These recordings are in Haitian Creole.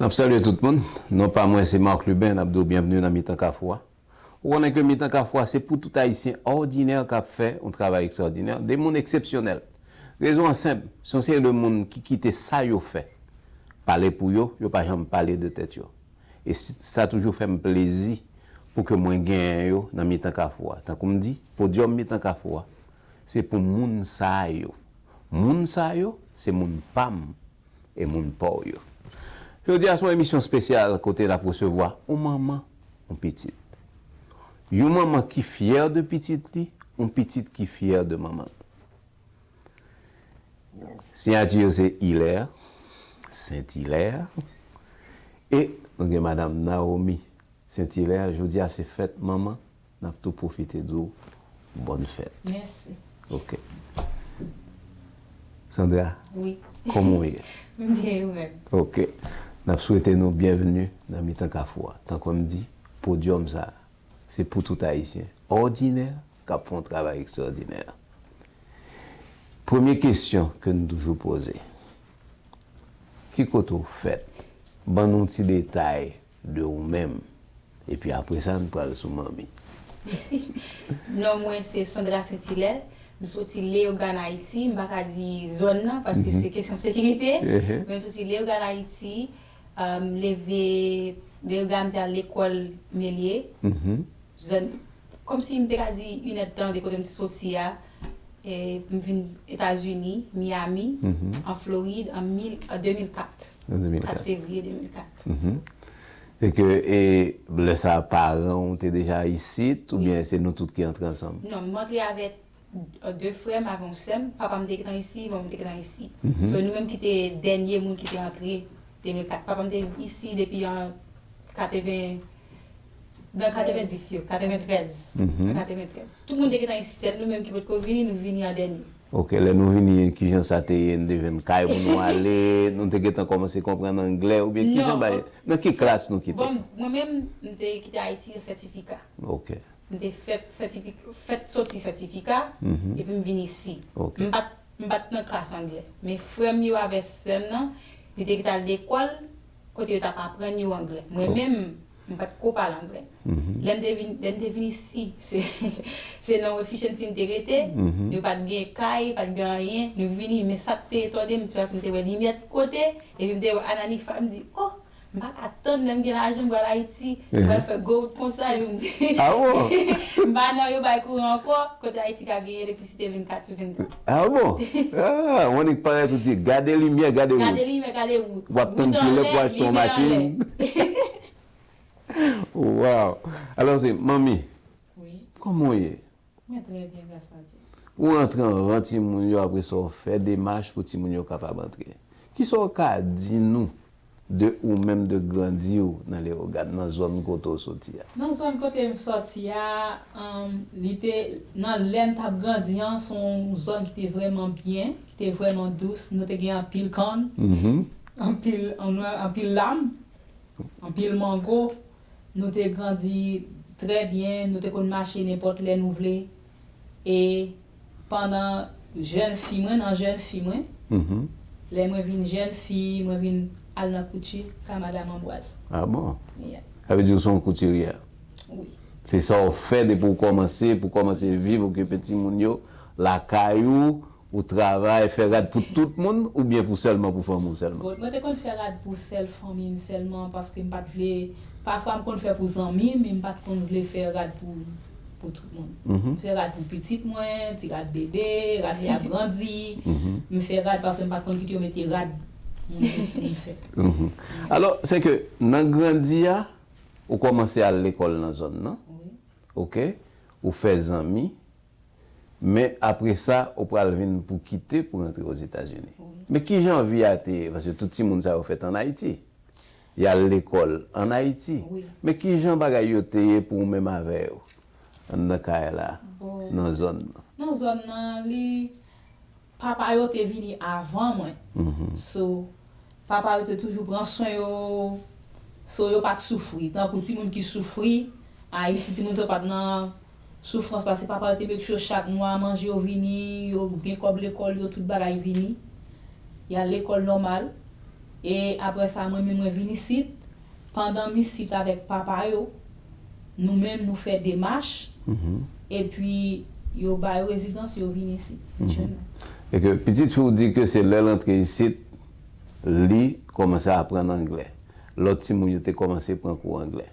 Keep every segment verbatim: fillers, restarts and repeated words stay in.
N ap salye tout moun. Non pa mwen se Marc Lubin, n ap di w byenvni nan Mitan Kafou a. Ou konnen ke Mitan Kafou a se pou tout Ayisyen òdinè k ap fè yon travay ekstraòdinè, de moun eksepsyonèl. Rezon an senp, se yon seri de moun ki kite sa yo fè pale pou yo, yo pa janm pale de tèt yo. E si- sa toujou fè m plezi pou ke mwen genyen yo nan Mitan Kafou a. Tankou m di, podyòm Mitan Kafou a, se pou moun sa yo. Moun sa yo, se moun pa m e moun pa w yo. Jodi a se yon emisyon espesyal kote n ap resevwa yon manman, yon pitit. Yon manman ki fyè de pitit li, yon pitit ki fyè de manman l. Siyati yo se Hilaire, Saint Hilaire. E nou gen madanm Naomi Saint Hilaire. Jodi a se fèt manman, n ap tou pwofite di w bòn fèt. Mèsi. Ok. Sandra, wi, kòman w ye? M byen, ou menm? Ok. N ap swete nou byenvni nan Mitan Kafou a. Tankou m di, podyòm sa a, se pou tout Ayisyen òdinè k ap fè yon travay ekstraòdinè. Premye kesyon ke n toujou poze, ki kote w fèt? Ban nou ti detay de ou menm. Epi apre sa, n pral sou manmi. Non mwen se Sandra Saint Hilaire. M soti Leyogàn, Ayiti. M pa ka di zòn nan, paske se kesyon sekirite. Men m soti Leyogàn, Ayiti. M leve Leyogàn, m te al lekòl Melye. Zòn, kòmsi m te ka di inèdtan de kote m soti a. E m vin Etazini, Miami, an Florid, an mil, an de mil kat. An de mil kat. Kat fevriye de mil kat. E ke, e, lè sa a, paran w te deja isit, oubyen se nou tout ki antre ansanm? Non, m antre avèk, e, de frè m avè yon sè m. Papa m te gentan isi, manman m te gentan isi. So, nou menm ki te dènye moun ki te antre de mil kat. Papa m te isi depi an katreven, nan katrevendis yo, katreventrèz. Katreventrèz. Tout moun te gentan isi, sèl nou menm ki potko vini, nou vini an dènye. Ok, lè nou vini, kijan sa te ye? Nou te jwenn kay pou nou ale? Nou te gentan kòmanse konprann anglè? Oubyen kijan bagay? Nan ki klas nou kite? Bon, mwen menm, m te kite Ayiti an sètifika. Ok. M te fèt sètifik-, fèt soti sètifika, epi m vin isi. Ok. M pa t, m pa t nan klas anglè. Men frè m yo avè sè m nan, li te kite al lekòl, kote yo t ap aprann yo anglè. Mwen menm, m pa t ko pale anglè. Lè m te vin, lè m te vin isi, se, se nan refugency m te rete. Yo pa t gen kay, pa t gen anyen. Nou vini, men sa k te etone m, se paske m te wè limyè tout kote, epi m te wè Ananifa, m di, "Oh, m pa ka tann lè m gen lajan, m pral Ayiti, m pral fè gold konsa, epi m," Ah bon? M pa nan yo bay kouran ankò, kote Ayiti ka gen elektrisite vennkat sou vennkat. Ah bon? Ah, w annik parèt ou di, "Gade limyè, gade wout." Gade limyè, gade wout. W ap tann kilè pou achte yon machin. Wow! Alò, se manmi. Wi. Kòman w ye? Mwen trè byen, gras a Dye. Ou rantre anvan timoun yo, apre sa w fè demach pou timoun yo kapab antre. Kisa w ka di nou de ou menm, de grandi w nan Leyogàn, nan zòn kote w soti a? Nan zòn kote m soti a, um, li te, nan lè m t ap grandi an, se yon zòn ki te vrèman byen, ki te vrèman dous. Nou te gen anpil kann, anpil, anpil lam, anpil mango. Nou te grandi trè byen, nou te konn mache nenpòt lè nou vle. E pandan jèn fi mwen, nan jèn fi mwen, lè mwen vin jèn fi, mwen vin al nan kouti kay madanm Anbwaz. Ah bon? Yeah. Sa vle di w se yon koutiryè? Wi. Se sa w fè depi w kòmanse, pou kòmanse viv, okipe timoun yo, lakay ou, ou travay, fè rad pou tout moun, oubyen pou sèlman pou fanmi w sèlman? Bon, mwen te konn fè rad pou sèl fanmi m sèlman, paske m pa t vle, pafwa m konn fè pou zanmi m, men m pa t konn vle fè rad pou, pou tout moun. M fè rad pou pitit mwen, ti rad bebe, rad lè y ap grandi. M fè rad paske m pa t konn kite yo mete rad moun pou moun fè. Alò, se ke nan grandi a, ou kòmanse al lekòl nan zòn nan. Wi. Ok? Ou fè zanmi. Men apre sa, ou pral vin pou kite pou rantre Ozetazini. Wi. Men kijan vi a te ye? Paske tout timoun sa yo fèt ann Ayiti. Y al lekòl ann Ayiti. Wi. Men kijan bagay yo te ye pou ou menm avè yo? Anndan kay la, bon, nan zòn nan. Nan zòn nan, li, papa yo te vini avan mwen. So, papa yo te toujou pran swen yo. So, yo pa t soufri. Tankou timoun ki soufri, Ayiti, timoun sa yo pa t nan soufrans, paske papa yo te make sure chak mwa manje yo vini, yo gen kòb lekòl yo, tout bagay vini. Y al lekòl nòmal. E apre sa, mwen menm, mwen vin isit. Pandan m isit avèk papa yo, nou menm, nou fè demach. Epi, yo ba yo rezidans, yo vin isit. Jwenn mwen. E ke pitit fi w di ke se lè l antre isit, li kòmanse aprann anglè. Lòt timoun yo te kòmanse pran kou anglè.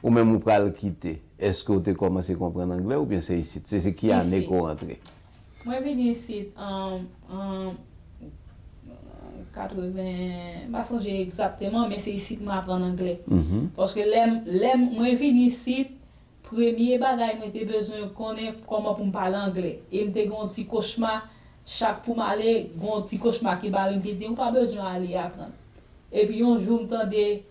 Ou menm ou pral kite, èske w te kòmanse konprann anglè oubyen se isit? Se, se ki ane ke w rantre? Mwen vini isit an, an katreven, m pa sonje egzakteman, men se isit mwen aprann anglè. Paske lè, lè mwen vini isit, premye bagay mwen te bezwen konnen kòman pou m pale anglè. E m te gen yon ti kochma, chak pou m ale, gen yon ti kochma ki bare m ki di, "Ou pa bezwen ale aprann." Epi yon jou m tande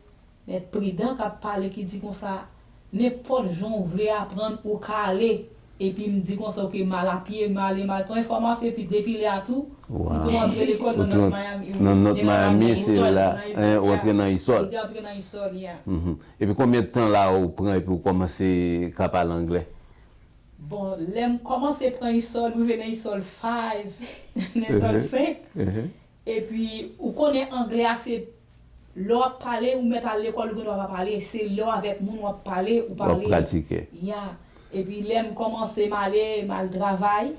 Mèt Pridan k ap pale ki di konsa, "Nenpòt jan w vle aprann, ou ka ale." Epi m di konsa, "Oke, m al apye, m ale, m al pran enfòmasyon." Epi depi lè a tou, m tou antre lekòl nan North Miami. Nan North Miami, se la, ou antre nan isòl. M te antre nan isòl, ya. Epi konbyen tan la ou pran epi ou kòmanse ka pale anglè? Bon, lè m kòmanse pran isòl, m rive nan isòl five, nan isòl senk. Epi, ou konnen anglè a se lè w ap pale, ou mèt al lekòl, ou gen dwa pa pale. Se lè w avèk moun w ap pale, ou pale. W ap pratike. Ya. Epi lè m kòmanse, m ale, m al travay.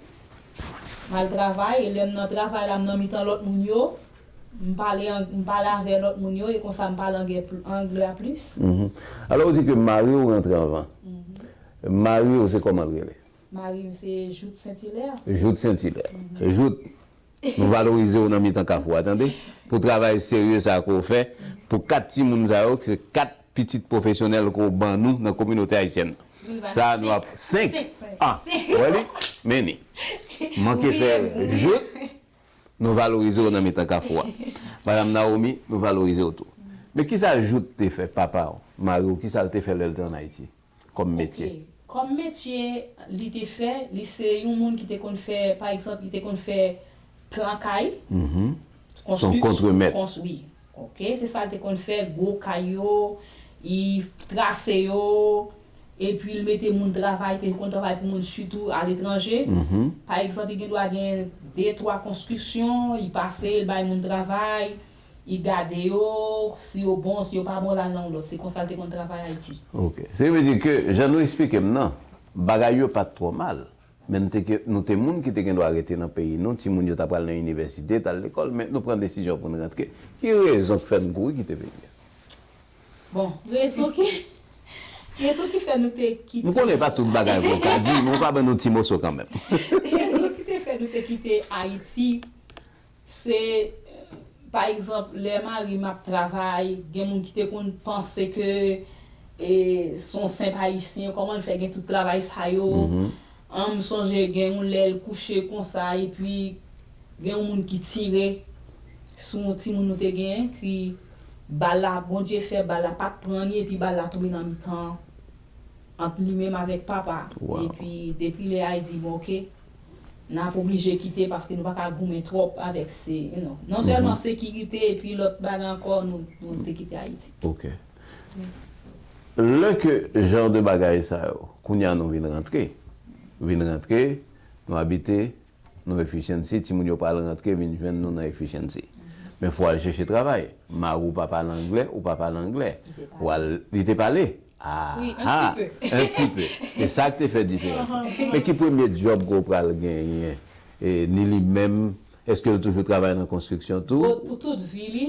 M al travay, e lè m nan travay la, m nan mitan lòt moun yo. M pale, m pale avè lòt moun yo, e konsa m pale anglè, anglè a plis. Alò, ou di ke mari w rantre anvan. Mari w, se kòman l rele? Mari m se Jout Sentilè. Jout Sentilè. Jout, nou valorize w nan mitan Kafou a, tande? Pou travay serye sa ke w fè, pou kat timoun sa yo, ki se kat pitit pwofesyonèl ke w ban nou nan kominote ayisyèn nan. Sa a, nou ap senk. Ah, ou wè li? Men ni. Manke fè Jout, nou valorize w nan mitan Kafou a. Madanm Naomi, nou valorize w tou. Men kisa Jout te fè, papa w, mari w, kisa l te fè lè l te ann Ayiti? Kòm metye? Ok. Kòm metye, li te fè, li se yon moun ki te konn fè, pa egzanp, li te konn fè plan kay, konstri-, kontremèt. Konstwi. Ok, se sa l te konn fè, gwo kay yo, li trase yo, epi l mete moun travay, te konn travay pou moun sitou aletranje. Pa egzanp, li gen dwa gen de, twa konstriksyon, li pase, li bay moun travay, li gade yo, si yo bon, si yo pa bon, l al nan yon lòt. Se konsa l te konn travay Ayiti. Ok. Se vle di ke, jan nou eksplike m nan, bagay yo pa t twò mal, men nou te ke, nou te moun ki te gen dwa rete nan peyi nou, timoun yo ta pral nan inivèsite, t al lekòl, men nou pran desizyon pou n rantre. Ki rezon k fè n kouri kite peyi a? Bon, rezon ki, rezon ki fè nou te kite. M konnen pa tout bagay pou w ka di, men w ka ban nou ti moso kanmenm. Rezon ki te fè nou te kite Ayiti, se, pa egzanp, lè mari m ap travay, gen moun ki te konn panse ke, e, se yon senp Ayisyen, kòman l fè gen tout travay sa yo? An, m sonje gen yon lè l kouche konsa, epi gen yon moun ki tire sou yon timoun nou te genyen, ki bal la, Bondye fè bal la pa t pran li, epi bal la tonbe nan mitan ant li menm avèk papa. Epi depi lè a, li di, "Bon, oke, n ap oblije kite paske nou pa ka goumen twòp avèk se, you know." Non sèlman sekirite, epi lòt bagay ankò, nou, nou te kite Ayiti. Ok. Lè ke jan de bagay sa yo, kounye a nou vin rantre. Vin rantre, nou abite, nou efficiency, timoun yo pral rantre, vin jwenn nou nan efficiency. Men fò w al chèche travay. Mari w pa pale anglè, ou pa pale anglè. Li te pale. Ou al, li te pale? Ah, wi, un petit peu. Un petit peu. E sa k te fè diferans la. Men ki premye djòb ke w pral genyen? E ni li menm, èske l toujou travay nan konstriksyon tou? Pou, pou tout vi li,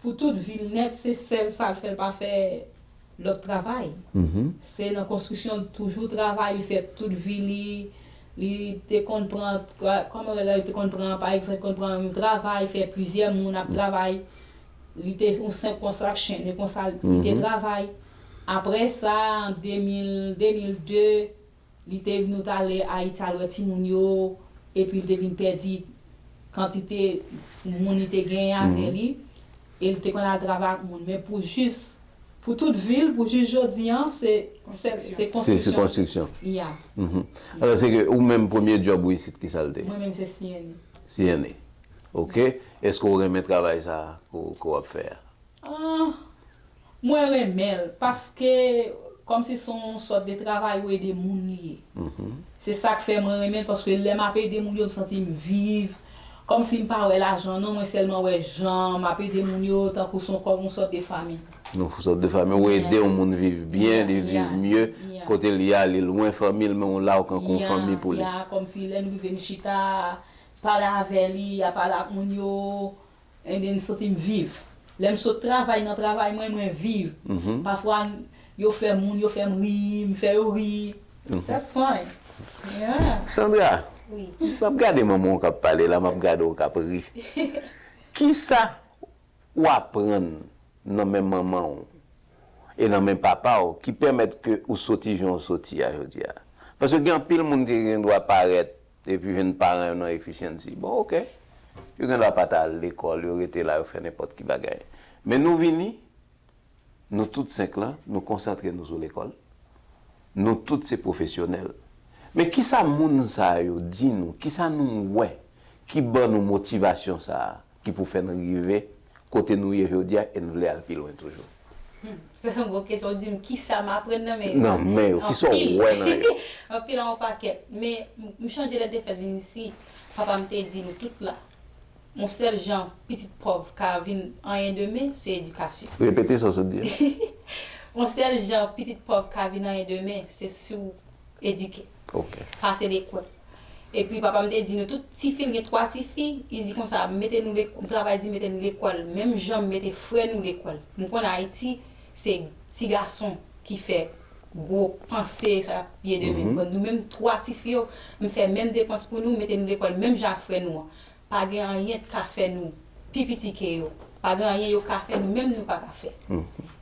Pou tout vi l nèt, se sèl sa l fè, l pa fè lòt travay. Se nan konstriksyon l toujou travay, li fè tout vi li, li te konn pran, kòman yo rele, li te konn pran, pa egzanp, konn pran yon travay, fè plizyè moun ap travay. Li te yon senp construction, e konsa li te travay. Apre sa, an de mil, de mil de, li te vin, nou t ale Ayiti al wè timoun yo, epi li te vin pèdi kantite moun li te genyen avè li, e li te konn al travay ak moun. Men pou jis, pou tout vi l, pou jis jodi an, se, se, se konstriksyon. Se, se konstriksyon. Ya. Alò, se ke ou menm, premye djòb ou isit, ki sa l te? Mwen menm, se C N A. C N A. Ok. Èske w renmen travay sa a ke w, ke w ap fè a? Ah, mwen renmen l, paske kòmsi se yon sòt de travay ou ede moun li ye. Se sa k fè mwen renmen l, paske lè m ap ede moun yo, m santi m viv, Kòmsi m pa wè lajan non, mwen sèlman wè jan m ap ede moun yo, tankou se yon, kòm yon sòt de fanmi. Nou sòt de fanmi, ou ede yon moun viv byen, li viv mye, kote li a, li lwen fanmi l, men ou la, ou kankou yon fanmi pou li. Ya, kòmsi lè nou rive, nou chita, pale avè li, ap pale ak moun yo, and then m santi m viv. Lè m sot travay nan travay mwen, mwen viv. Pafwa, yo fè moun, yo fè m ri, m fè yo ri. That's fine. Yeah. Sandra, m ap gade manman w k ap pale la, m ap gade w k ap ri. Kisa ou aprann nan men manman w e nan men papa w ki pèmèt ke ou soti jan w soti a jodi a? Paske gen anpil moun ki gen dwa parèt epi jwenn paran yo nan efficiency. Bon, oke. Yo gen dwa pa t al lekòl, yo rete la, yo fè nenpòt ki bagay. Men nou vini, nou tout senk lan, nou konsantre nou sou lekòl. Nou tout se pwofesyonèl. Men kisa moun sa yo di nou? Kisa nou wè ki ban nou motivasyon sa a ki pou fè n rive kote nou ye jodi a e n vle al pi lwen toujou? Se yon gwo kesyon. Ou di m kisa m aprann nan men yo? Nan men yo, kisa w wè nan yo? Anpil an pakèt. Men m chanje lè m te fèt vin isi, papa m te di nou tout la, yon sèl jan pitit pòv ka vin anyen demen, se edikasyon. Repete sa w sot di a. Yon sèl jan pitit pòv ka vin anyen demen, se si w edike. Pase lekòl. Epi papa m te di nou tout tifi, l gen twa tifi, li di konsa, mete nou lekòl, travay di mete nou lekòl, menm jan m mete frè nou lekòl. M konn Ayiti, se ti gason ki fè gwo panse sa ap ye demen. Bon, nou menm twa tifi yo, m fè menm depans pou nou, mete nou lekòl menm jan ak frè nou an. Pa gen anyen k ka fè nou pi piti ke yo. Pa gen anyen yo ka fè nou menm nou pa ka fè.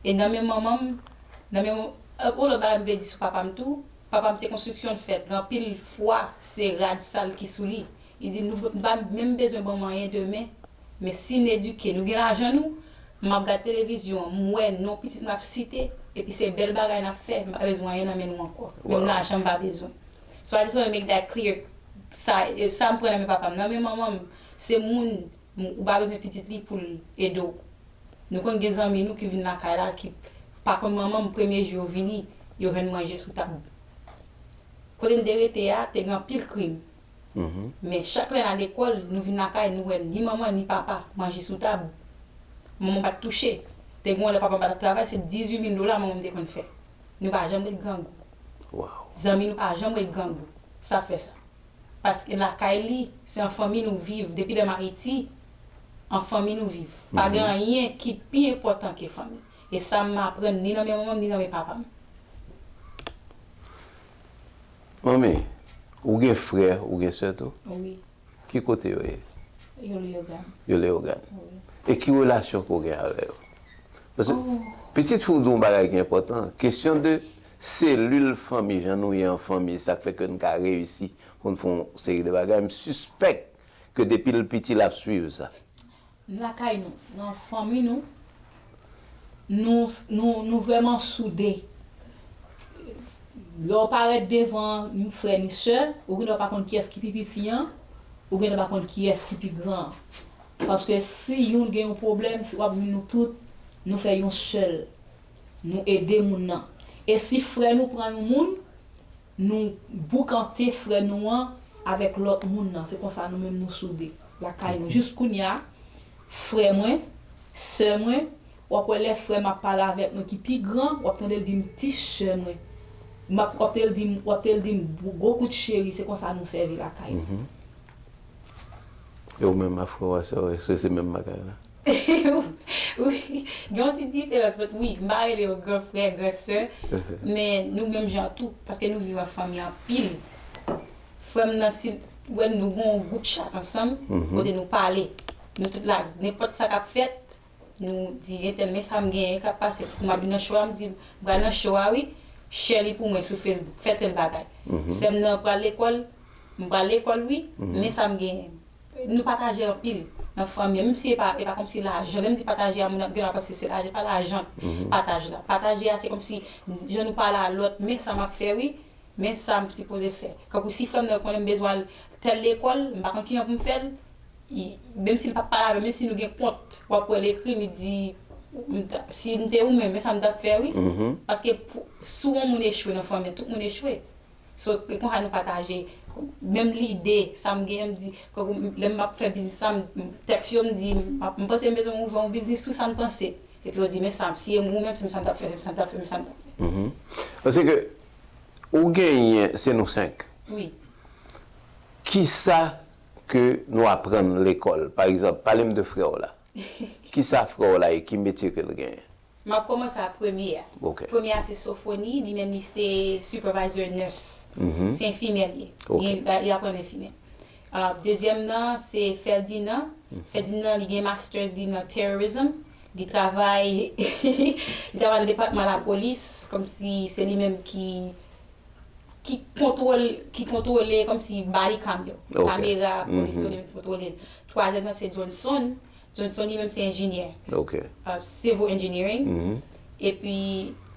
E nan men manman m, nan men yon lòt bagay m vle di sou papa m tou, papa m se konstriksyon l fèt, gen anpil fwa se rad sal ki sou li. Li di nou pa menm bezwen ban m anyen demen, men si n edike, nou gen lajan nou, m ap gad televizyon, m wè non pitit m ap site, epi se bèl bagay n ap fè, m pa bezwen anyen nan men nou ankò. Menm lajan m pa bezwen. So I just wanna make that clear. Sa, sa m pran nan men papa m. Nan men manman m, se moun, ou pa bezwen pitit li pou l ede w. Nou konn gen zanmi nou ki vin lakay la, ki pa konn manman m, premye jou yo vini, yo jwenn manje sou tab. Kote n te rete a, te gen anpil krim. Men chak lè n al lekòl, nou vin lakay, nou wè ni manman ni papa manje sou tab. Manman pa t touche. Te gen yon lè papa m pa t ap travay, se dizuit mil dola manman m te konn fè. Nou pa janm ret grangou. Zanmi nou pa janm ret grangou. Sa fè sa. Paske lakay li, se an fanmi nou viv. Depi lè m Ayiti, an fanmi nou viv. Pa gen anyen ki pi enpòtan ke fanmi. E sa m aprann ni nan men manman m, ni nan men papa m. Manmi, ou gen frè, ou gen sè tou? Wi. Ki kote yo ye? Yo Leyogàn. Yo Leyogàn. Wi. E ki relasyon ke w gen avè yo? Paske pitit fi w di yon bagay ki enpòtan. Kesyon de selil fanmi, jan nou ye an fanmi, sa k fè ke n ka reyisi pou n fè yon seri de bagay. M sispèk ke depi l piti, l ap swiv sa. Lakay nou, nan fanmi nou, nou, nou, nou vrèman soude. Lè w parèt devan ni frè ni sè, ou gendwa pa konn kiyès ki pi piti an, ou gendwa pa konn kiyès ki pi gran an. Paske si youn gen yon pwoblèm, si w ap jwenn nou tout, nou fè yon sèl. Nou ede moun nan. E si frè nou pran yon moun, nou boukante frè nou an avèk lòt moun nan. Se konsa nou menm nou soude lakay nou. Jis kounye a, frè mwen, sè mwen, w ap wè lè frè m ap pale avèk mwen ki pi gran, w ap tande l di m ti sè mwen. M ap, w ap tande l di m, w ap tande l di m gwo kout cheri, se konsa nou sèvi lakay nou. E ou menm ak frè w a sè w, èske se menm bagay la? Wi, gen yon ti diferans, but wi, m pa rele yo gran frè, gran sè, men nou menm jan tou, paske nou viv an fanmi anpil. Frè m nan, si wè nou gen yon gwoup chat ansanm, kote nou pale. Nou tout la, nenpòt sa k ap fèt, nou di entèl, men sa m genyen k ap pase. M ap vin nan show a, m di, m pral nan show a wi, share li pou mwen sou Facebook, fè tèl bagay. Sè m nan pral lekòl, m pral lekòl wi, men sa m genyen. Nou pataje anpil nan fanmi an, menm si e pa, e pa kòmsi lajan. Lè m di pataje a, moun ap gen dwa panse se lajan, e pa lajan pataj la. Pataje a, se kòmsi jan nou pale a lòt, men sa m ap fè wi, men sa m sipoze fè. Kankou si frè m nan konnen m bezwen al tèl lekòl, m pa konn kijan pou m fè l, menm si l p ap pale avè m, menm si nou gen kont, w ap wè l ekri m, li di, si m te ou menm, men sa m t ap fè wi. Paske si yon moun echwe nan fanmi an, tout moun echwe. So, e konsa nou pataje menm lide, sa m genyen, m di, kankou lè m ap fè biznis sa, m tèks yo, m di, m ap- m panse m bezwen ouvè yon biznis, sou sa n panse. Epi yo di, men sa, si e m ou menm, se m sa m t ap fè, se m sa m t ap fè, se m sa m t ap fè. Mhm. Paske ou genyen, se nou senk. Wi. Kisa ke nou aprann lekòl? Pa egzanp, pale m de frè w la. Kisa frè w la ye? Ki metye ke l genyen? M ap kòmanse ak premye a. Ok. Premye a se Sofoni, li menm li se supervisor nurse. Mhm. Se enfimyè li ye. Ok. Li, li aprann enfimyè. Ah, dezyèm nan se Ferdinand. Mhm. Ferdinand li gen masters li nan terrorism. Li travay, li travay nan depatman lapolis, kòmsi se li menm ki ki kontwòl, ki kontwole kòmsi body cam yo. Ok. Kamera polis yo, mhm, li menm ki kontwole l. Twazyèm nan se Johnson. Johnson li menm se enjenyè. Ok. Uh, civil engineering. Mhm. Epi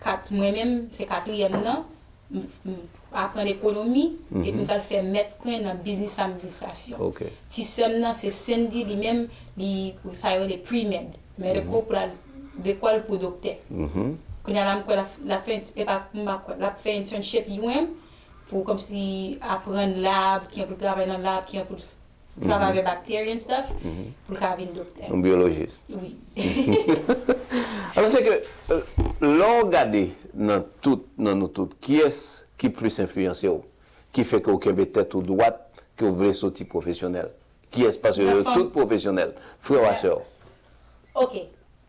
kat, mwen menm, se katriyèm nan. M, m aprann ekonomi, mhm, epi m pral fè mèt mwen nan biznis administrasyon. Ok. Ti sè m nan se Cindy, li menm, li sa yo rele pre-med. Medical, mhm, pou l al lekòl pou doktè. Mhm. Kounye a la, m kwè l ap, l ap fè, e pa, m pa kwè, l ap fè internship U M pou kòmsi aprann lab, kijan pou l travay nan lab, kijan pou l travay, mhm, avèk bacteria and stuff, mhm, pou l ka vin doktè. Yon byolojis. Wi. Alò, se ke, euh, lè w gade nan tout, nan nou tout, kiyès ki plis enfliyanse w, ki fè ke w kenbe tèt ou dwat, ke w vle soti pwofesyonèl? Kiyès? Paske yo tout pwofesyonèl, frè w a sè w. Ok.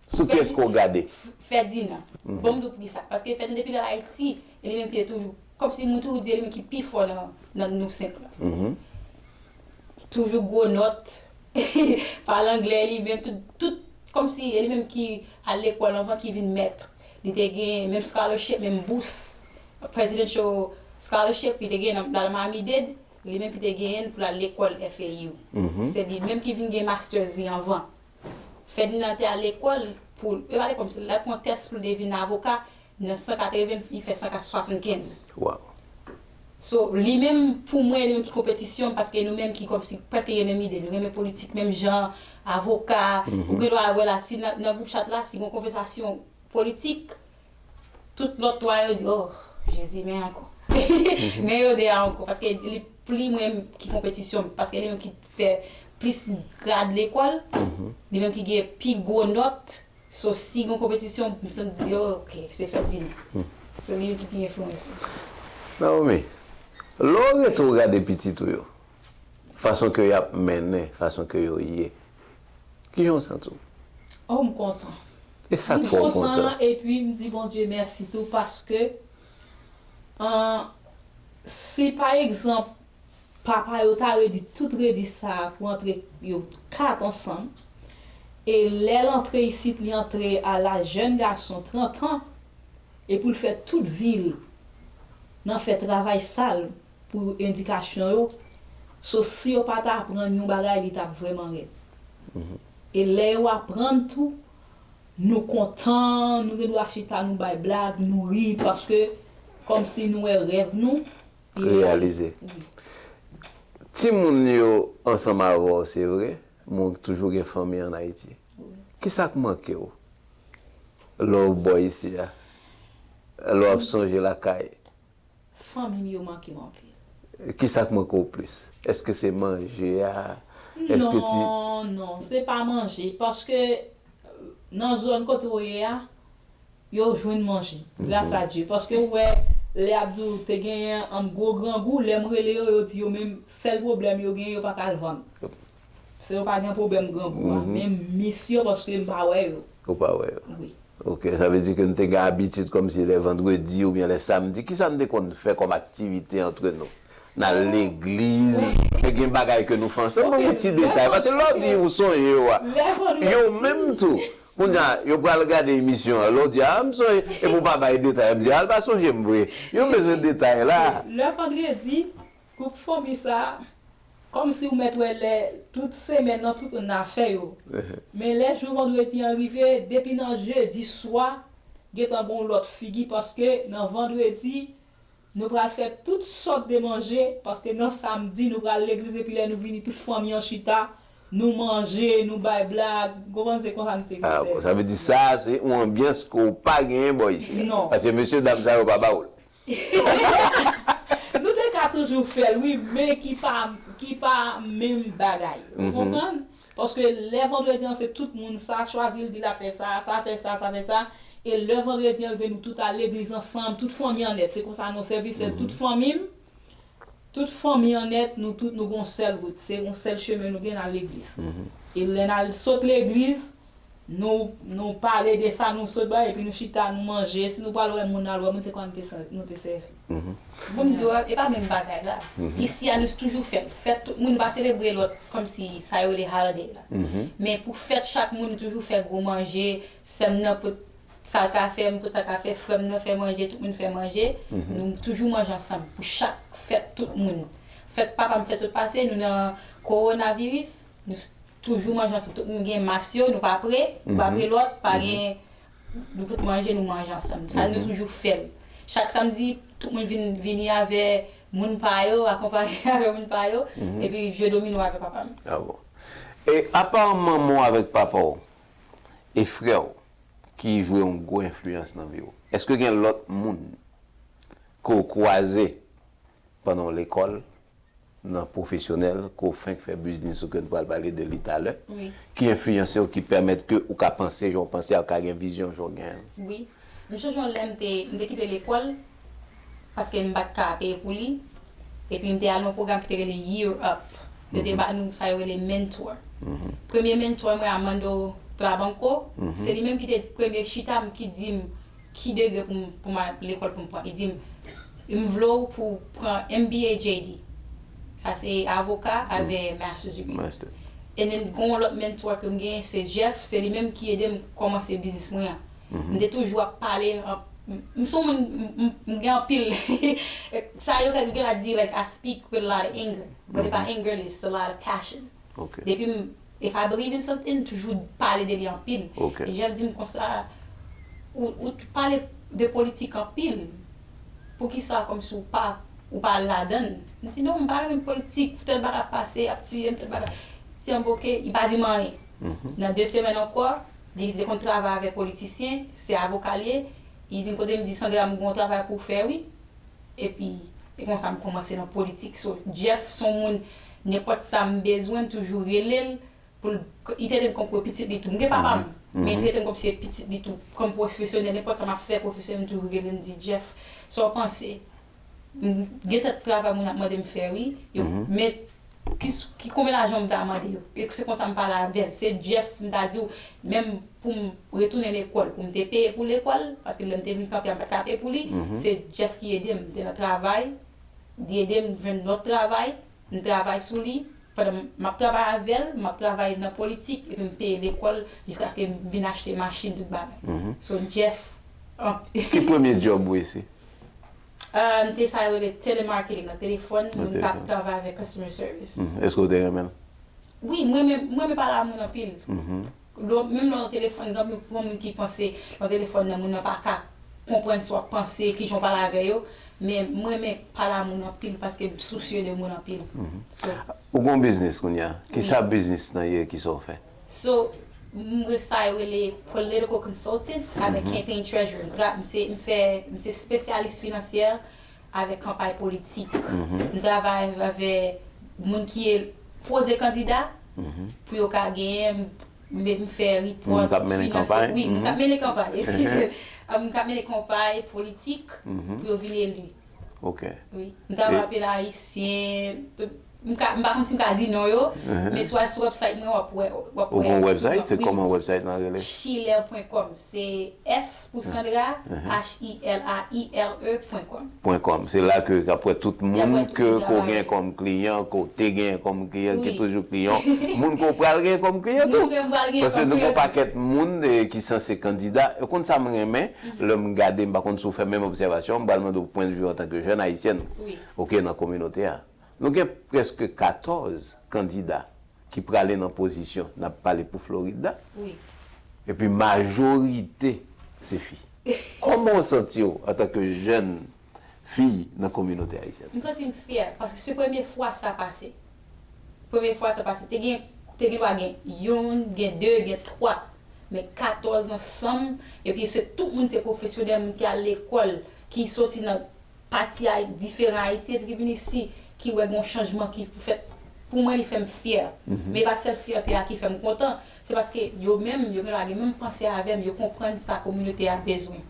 Sou kiyès ke w gade? Fèdinan. Mhm. Bon, m di w poukisa. Paske Fèdinan depi l al Ayiti, e li menm ki te toujou, kòmsi moun toujou di e li menm ki pi fò nan, nan nou senk lan. Mhm. Toujou gwo nòt. Pale anglè, li menm tout, tout, kòmsi e li menm ki al lekòl anvan, ki vin mèt. Li te gen menm scholarship, menm bous, presidential scholarship, li te gen nan, nan Miami Dade, li menm ki te genyen l pou l al lekòl F A U. Mhm. Se li menm ki vin gen masters li anvan. Fèdinan te al lekòl pou, e pa lekòl, se l al pran tès pou l te vin avoka nan san katreven, li fè san swasannkenz. Wow. So, li menm, pou mwen, li menm ki konpetisyon, paske nou menm ki kòmsi prèske gen menm ide, nou renmen politik menm jan, avoka, mhm, ou gen dwa wè la, si nan, nan gwoup chat la, si gen konvèsasyon politik, tout lòt twa yo di, oh, Jezi, men ankò. Men yo de a ankò, paske li pli mwen ki konpetisyon, paske li menm ki fè plis grad lekòl, mhm, li menm ki gen pi gwo nòt, so si gon konpetisyon, m santi di, oh, ok, se Fèdinan. Hmm. Se li menm ki pi enfliyanse. Naomi, lè w rete w gade pitit ou yo, fason ke y ap mennen, fason ke yo ye, kijan w santi w? Oh, m kontan. E sa k fè w kontan? M kontan, epi m di Bondye mèsi tou, paske, an, si pa egzanp, papa yo ta redi tout redi sa a pou antre yo kat ansanm, e lè l antre isit, li antre a laj jèn gason, trant an, e pou l fè tout vi l nan fè travay sal, pou endikasyon yo. So, si yo pa ta aprann yon bagay, li t ap vrèman rèd. Mhm. E lè yo aprann tou, nou kontan, nou gen dwa chita, nou bay blag, nou ri, paske kòmsi nou wè rèv nou, li reyalize. Reyalize. Wi. Timoun yo ansanm avè w, se vre, men w toujou gen fanmi ann Ayiti. Wi. Kisa k manke w lè w bò isi a? Lè w ap sonje lakay? Fanmi m yo manke m anpil. Kisa k manke w plis? Èske se manje a? Èske ti... Non, non, se pa manje, paske nan zòn kote w ye a, yo jwenn manje, gras a Dye. Paske ou wè, lè y ap di w te genyen, um, gwo grangou, lè m rele yo, yo di yo menm, sèl pwoblèm yo genyen, yo pa ka al vann. Se yo pa gen pwoblèm grangou a. Mhm. Men m miss yo paske m pa wè yo. Ou pa wè yo. Wi. Ok, sa vle di ke nou te gen abitid kòmsi lè vandredi oubyen lè samdi, kisa nou te konn fè kòm aktivite antre nou? N al legliz, te gen bagay ke nou fè ansanm. Ban m yon ti detay, paske lè w di ou sonje yo a, yo menm tou, kounye a, yo pral gade emisyon an, lè w di, a, m sonje, epi w pa bay detay, yo di, a, l pa sonje m vre. Yo bezwen detay la. Lè vandredi, gwoup fanmi sa a, kòmsi w mèt wè lè tout semèn nan, tout moun nan afè yo. Men lè jou vandredi an rive, depi nan jedi swa, gentan gen yon lòt figi, paske nan vandredi, nou pral fè tout sòt de manje, paske nan samdi, nou pral legliz, epi lè nou vini, tout fanmi an chita, nou manje, nou bay blag, w konprann, se konsa nou te... Ah, bon, sa vle di sa, se yon anbyans ke w pa genyen bò isi a. Non. Paske mesye dam sa yo pa ba w l. Nou te ka tou toujou fè l, wi, men ki pa, ki pa menm bagay. Ou konprann? Paske lè vandredi an, se tout moun, sa chwazi l, di l ap fè sa, sa fè sa, sa fè sa. E lè vandredi an rive, nou tout al legliz ansanm, tout fanmi an nèt. Se konsa nou sèvi, se tout fanmi m, tout fanmi an nèt, nou tout nou gon sèl wout, se yon sèl chemen nou gen, n al legliz. E lè n al sot legliz, nou, nou pale de sa nou sot bay, epi nou chita, nou manje. Si nou pral wè moun, n al wè moun, se kwa nou te sè-, nou te sèvi. Pou m di w, e pa menm bagay la. Isi a, nou toujou fèt. Fèt tout moun pa selebre lòt kòmsi sa yo rele holiday la. Men pou fèt chak moun, nou toujou fè gwo manje. Sè m nan pot sa l ka fè, m pot sa l ka fè, frè m nan fè manje, tout moun fè manje. Nou toujou manje ansanm. Pou chak fèt, tout moun. Fèt papa m, fèt sot pase, nou nan kowonaviris, nou s- toujou manje ansanm. Tout moun gen mas yo, nou pa pre, nou pa pre lòt, pa gen, nou tout manje, nou manje ansanm. Sa, nou toujou fè l. Chak samdi, tout moun vin, vini avè moun pa yo, akonpaye avè moun pa yo, epi jwe domino avè papa m. Ah bon. E apa manman w avèk papa w e frè w ki jwe yon gwo enfliyans nan vi w, èske gen lòt moun ke w kwaze pandan w lekòl, nan pwofesyonèl, ke w fenk fè biznis ou ke n pral pale de li talè, ki enfliyanse w, ki pèmèt ke ou ka panse jan w panse a, ou ka gen vizyon jan w gen an? Wi. M sonje yon lè m te, m te kite lekòl, paske m pa t ka peye pou li, epi m te al nan yon pwogram ki te rele Year Up. Yo te ba nou sa yo rele mentor. Premye mentor mwen, Armando Trabanco, se li menm ki te premye chita m, ki di m ki degre pou m, pou m al lekòl pou m pran. Li di m, m vle w pou w pran M B A J D. Sa se avoka avè master's degree. And then, gen yon lòt mentor ke m genyen, se Jeff, se li menm ki ede m kòmanse biznis mwen an. M te toujou ap pale, m, m se yon moun, m, m, m gen anpil. Sa yo gen la di, like, I speak with a lot of anger. But if I anger, it's a lot of passion. Depi m, if I believe in something, m toujou pale de li anpil. E Jeff di m konsa, ou, ou t pale de politik anpil. Poukisa kòmsi ou pa, ou pa ladan l? M di, non, m pa renmen politik, tèl bagay ap pase, ap tiye m, tèl bagay. Li di, an, oke, li pa di m anyen. Nan de semèn ankò, li te konn travay avèk politisyen, se avoka l ye. Li vin kote m, di, Sandra, m gen yon travay pou w fè, wi. Epi, e konsa m kòmanse nan politik. So, Jeff se yon moun, nenpòt sa m bezwen, m toujou rele l, pou l, li trete m kòm pitit li tou. M gen papa m, men li trete m kòm se pitit li tou, kòm pwofesyonèl, nenpòt sa m ap fè pwofesyonèl, m toujou rele l, m di, Jeff, sa w panse? M gen tèt travay moun ap mande m fè, wi. Yo, men ki, ki konbyen lajan m ta mande yo? E se konsa m pale avè l. Se Jeff, m ta di w, menm pou m retounen lekòl, pou m te peye pou lekòl, paske lè m te vin kanpe a, m pa t ka peye pou li, se Jeff ki ede m. M te nan travay, li ede m jwenn lòt travay, m travay sou li, pandan m ap travay avè l, m ap travay nan politik, epi m peye lekòl, jiskaske m vin achte machin, tout bagay. So, Jeff, an- Ki premye djòb ou isi? Ah, m te sa yo rele telemarketing nan telefòn, moun k ap travay avèk customer service. Èske w te renmen l? Wi, m renmen, m renmen pale a moun anpil. Lè w, menm lè w nan telefòn, gen anpil moun ki panse lè w nan telefòn nan, moun nan pa ka konprann sa w ap panse, kijan w pale avè yo. Men m renmen pale a moun anpil paske m sousye de moun anpil. So, Ou gon biznis kounye a. Kisa biznis nan ye, kisa w fè? So, m re-, sa yo rele political consultant avèk campaign treasurer. M tra-, m se, m fè, m se espesyalis finansyè avèk kanpay politik. M travay avè moun ki poze kandida pou yo ka genyen, m, m fè report finansyè. Wi, moun k ap mennen kanpay, eskize. Moun k ap mennen kanpay politik pou yo vin eli. Ok. Wi. M travay anpil Ayisyen, tout, m ka, m pa konn si m ka di non yo, men sou, sou website mwen, w ap wè, w ap wè. Ou gon website? Se kòman website lan rele? Schiller pwen kòm. Se S pou Sandra, H I L A I R E pwen kòm. Pwen kòm. Se la ke y ap wè tout moun ke, ke w gen kòm kliyan, ke w te gen kòm kliyan, ke toujou kliyan, moun ke w pral gen kòm kliyan tou. Paske nou gen yon pakèt moun, eh, ki sanse kandida. Ou konn sa m renmen, lè m gade, m pa konn si w fè menm obsèvasyon, m pral mande w pwen de vi w antanke jèn ayisyèn, ok, nan kominote a. Nou gen prèske katòz kandida ki prale nan pozisyon, n ap pale pou Florid la. Wi. Epi majorite se fi. Kòman w santi w antanke jèn fi nan kominote ayisyèn? M santi m fyè, paske se premye fwa sa pase. Premye fwa sa pase. Te gen, te gen dwa gen yonn, gen de, gen twa. Men katòz ansanm, epi se tout moun se pwofesyonèl, moun ki al lekòl, ki soti nan pati diferan Ayiti epi ki vin isi, ki wè gen yon chanjman ki pou fèt, pou mwen, li fè m fyè. Men e pa sèl fyète a ki fè m kontan, se paske yo menm, yo gen dwa gen menm panse avè m, yo konprann sa kominote a bezwen.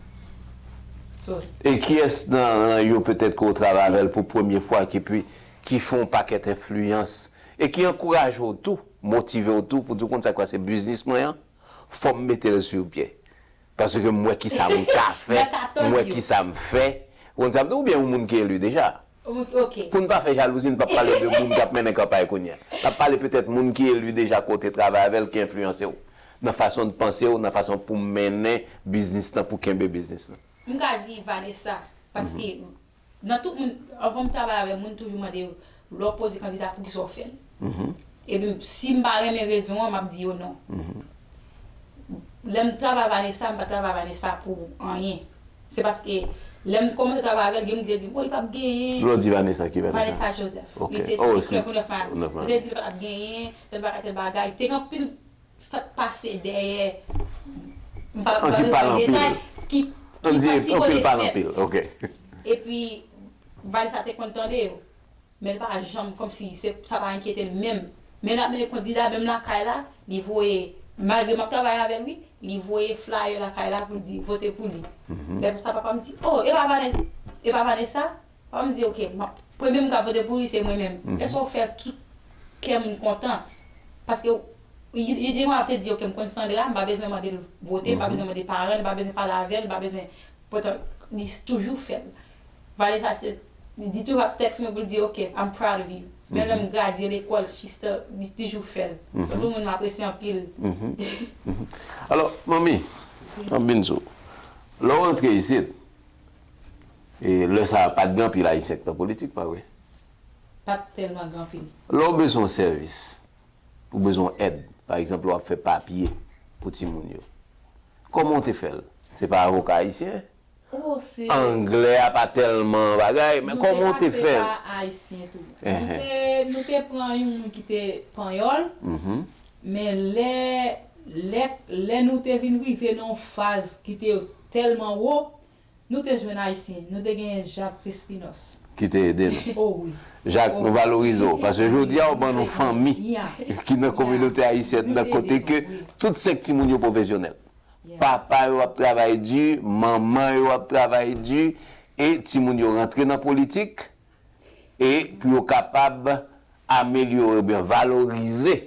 So, E kiyès nan, nan yo petèt ke w travay avè l pou premye fwa ki, pi, ki fè yon pakèt enfliyans e ki ankouraje w tou, motive w tou pou di w konn sa k pase biznis mwen an, fò m mete l sou pye. Paske m wè kisa m ka fè, m wè kisa m fè. Ou konn sa m di w, oubyen yon moun ki eli deja. Pou n pa fè jalouzi, n p ap pale de moun k ap mennen kanpay kounye a. N ap pale petèt moun ki eli deja ke w te travay avè l, ki enfliyanse w nan fason de panse w, nan fason pou mennen biznis lan, pou kenbe biznis lan. M ka di Vanessa, paske nan tout moun, anvan m travay avè moun, toujou mande yo, lè w poze kandida, poukisa w fè l? Epi si m pa renmen rezon an, m ap di yo non. Lè m travay Vanessa, m pa travay Vanessa pou anyen. Se paske lè m kòmanse travay avè l, gen moun ki te di m, o, li p ap genyen. Lè w di Vanessa, ki Vanessa? Vanessa Joseph. Li se sisi klèb pou nèf an. Li te di l pa t ap genyen, tèl bagay, tèl bagay. Te gen anpil sa k pase dèyè. M pa pral antre nan detay. Ki, ki pati kote fèt. Epi, Vanessa te konn tande yo. Men l pa janm, kòmsi, se, sa pa enkyete l menm. Men l ap mennen kandida, menm lakay la, li voye, malgre m ap travay avè l, wi, li voye flyer lakay la pou l di, vote pou li. Lè sa papa m di, o, e pa Vanessa, e pa Vanessa? Papa m di, oke, m ap, premye moun k ap vote pou li, se mwen menm. Lè sa w fè tout kè moun kontan. Paske, li, li deja ap te di, oke, m konn Sandra, m pa bezwen mande l vote, m pa bezwen mande paran l, m pa bezwen pale avè l, m pa bezwen, poutan, li toujou fè l. Vanessa se, li toujou ap tèks mwen pou l di, oke, I'm proud of you. Menm lè m gradye lekòl, she still, li toujou fè l. Sa se yon moun m apresye anpil. Alò, manmi, m ap vin sou ou. Lè w rantre isit, e lè sa a, pa t gen anpil Ayisyen k nan politik, pa vre? Pa t tèlman gen anpil. Lè w bezwen yon sèvis, ou bezwen yon èd, pa egzanp, lè w ap fè papye pou timoun yo, kòman w te fè l? Se pa avoka ayisyen? Oh, se Anglè a pa tèlman bagay, men kòman w te fè l? Nou te pase pa Ayisyen tou. Nou te, nou te pran yon moun ki te panyòl, men lè, lè, lè nou te vin rive nan yon faz ki te tèlman wo, nou te jwenn Ayisyen. Nou te genyen Jacques Tespinos. Ki te ede nou. Oh wi. Jacques, nou valorize w, paske jodi a w ban nou fanmi ki nan kominote ayisyèn nan, kote ke tout sèk timoun yo pwofesyonèl. Papa yo ap travay di, manman yo ap travay di, e timoun yo rantre nan politik, e pou yo kapab amelyore oubyen valorize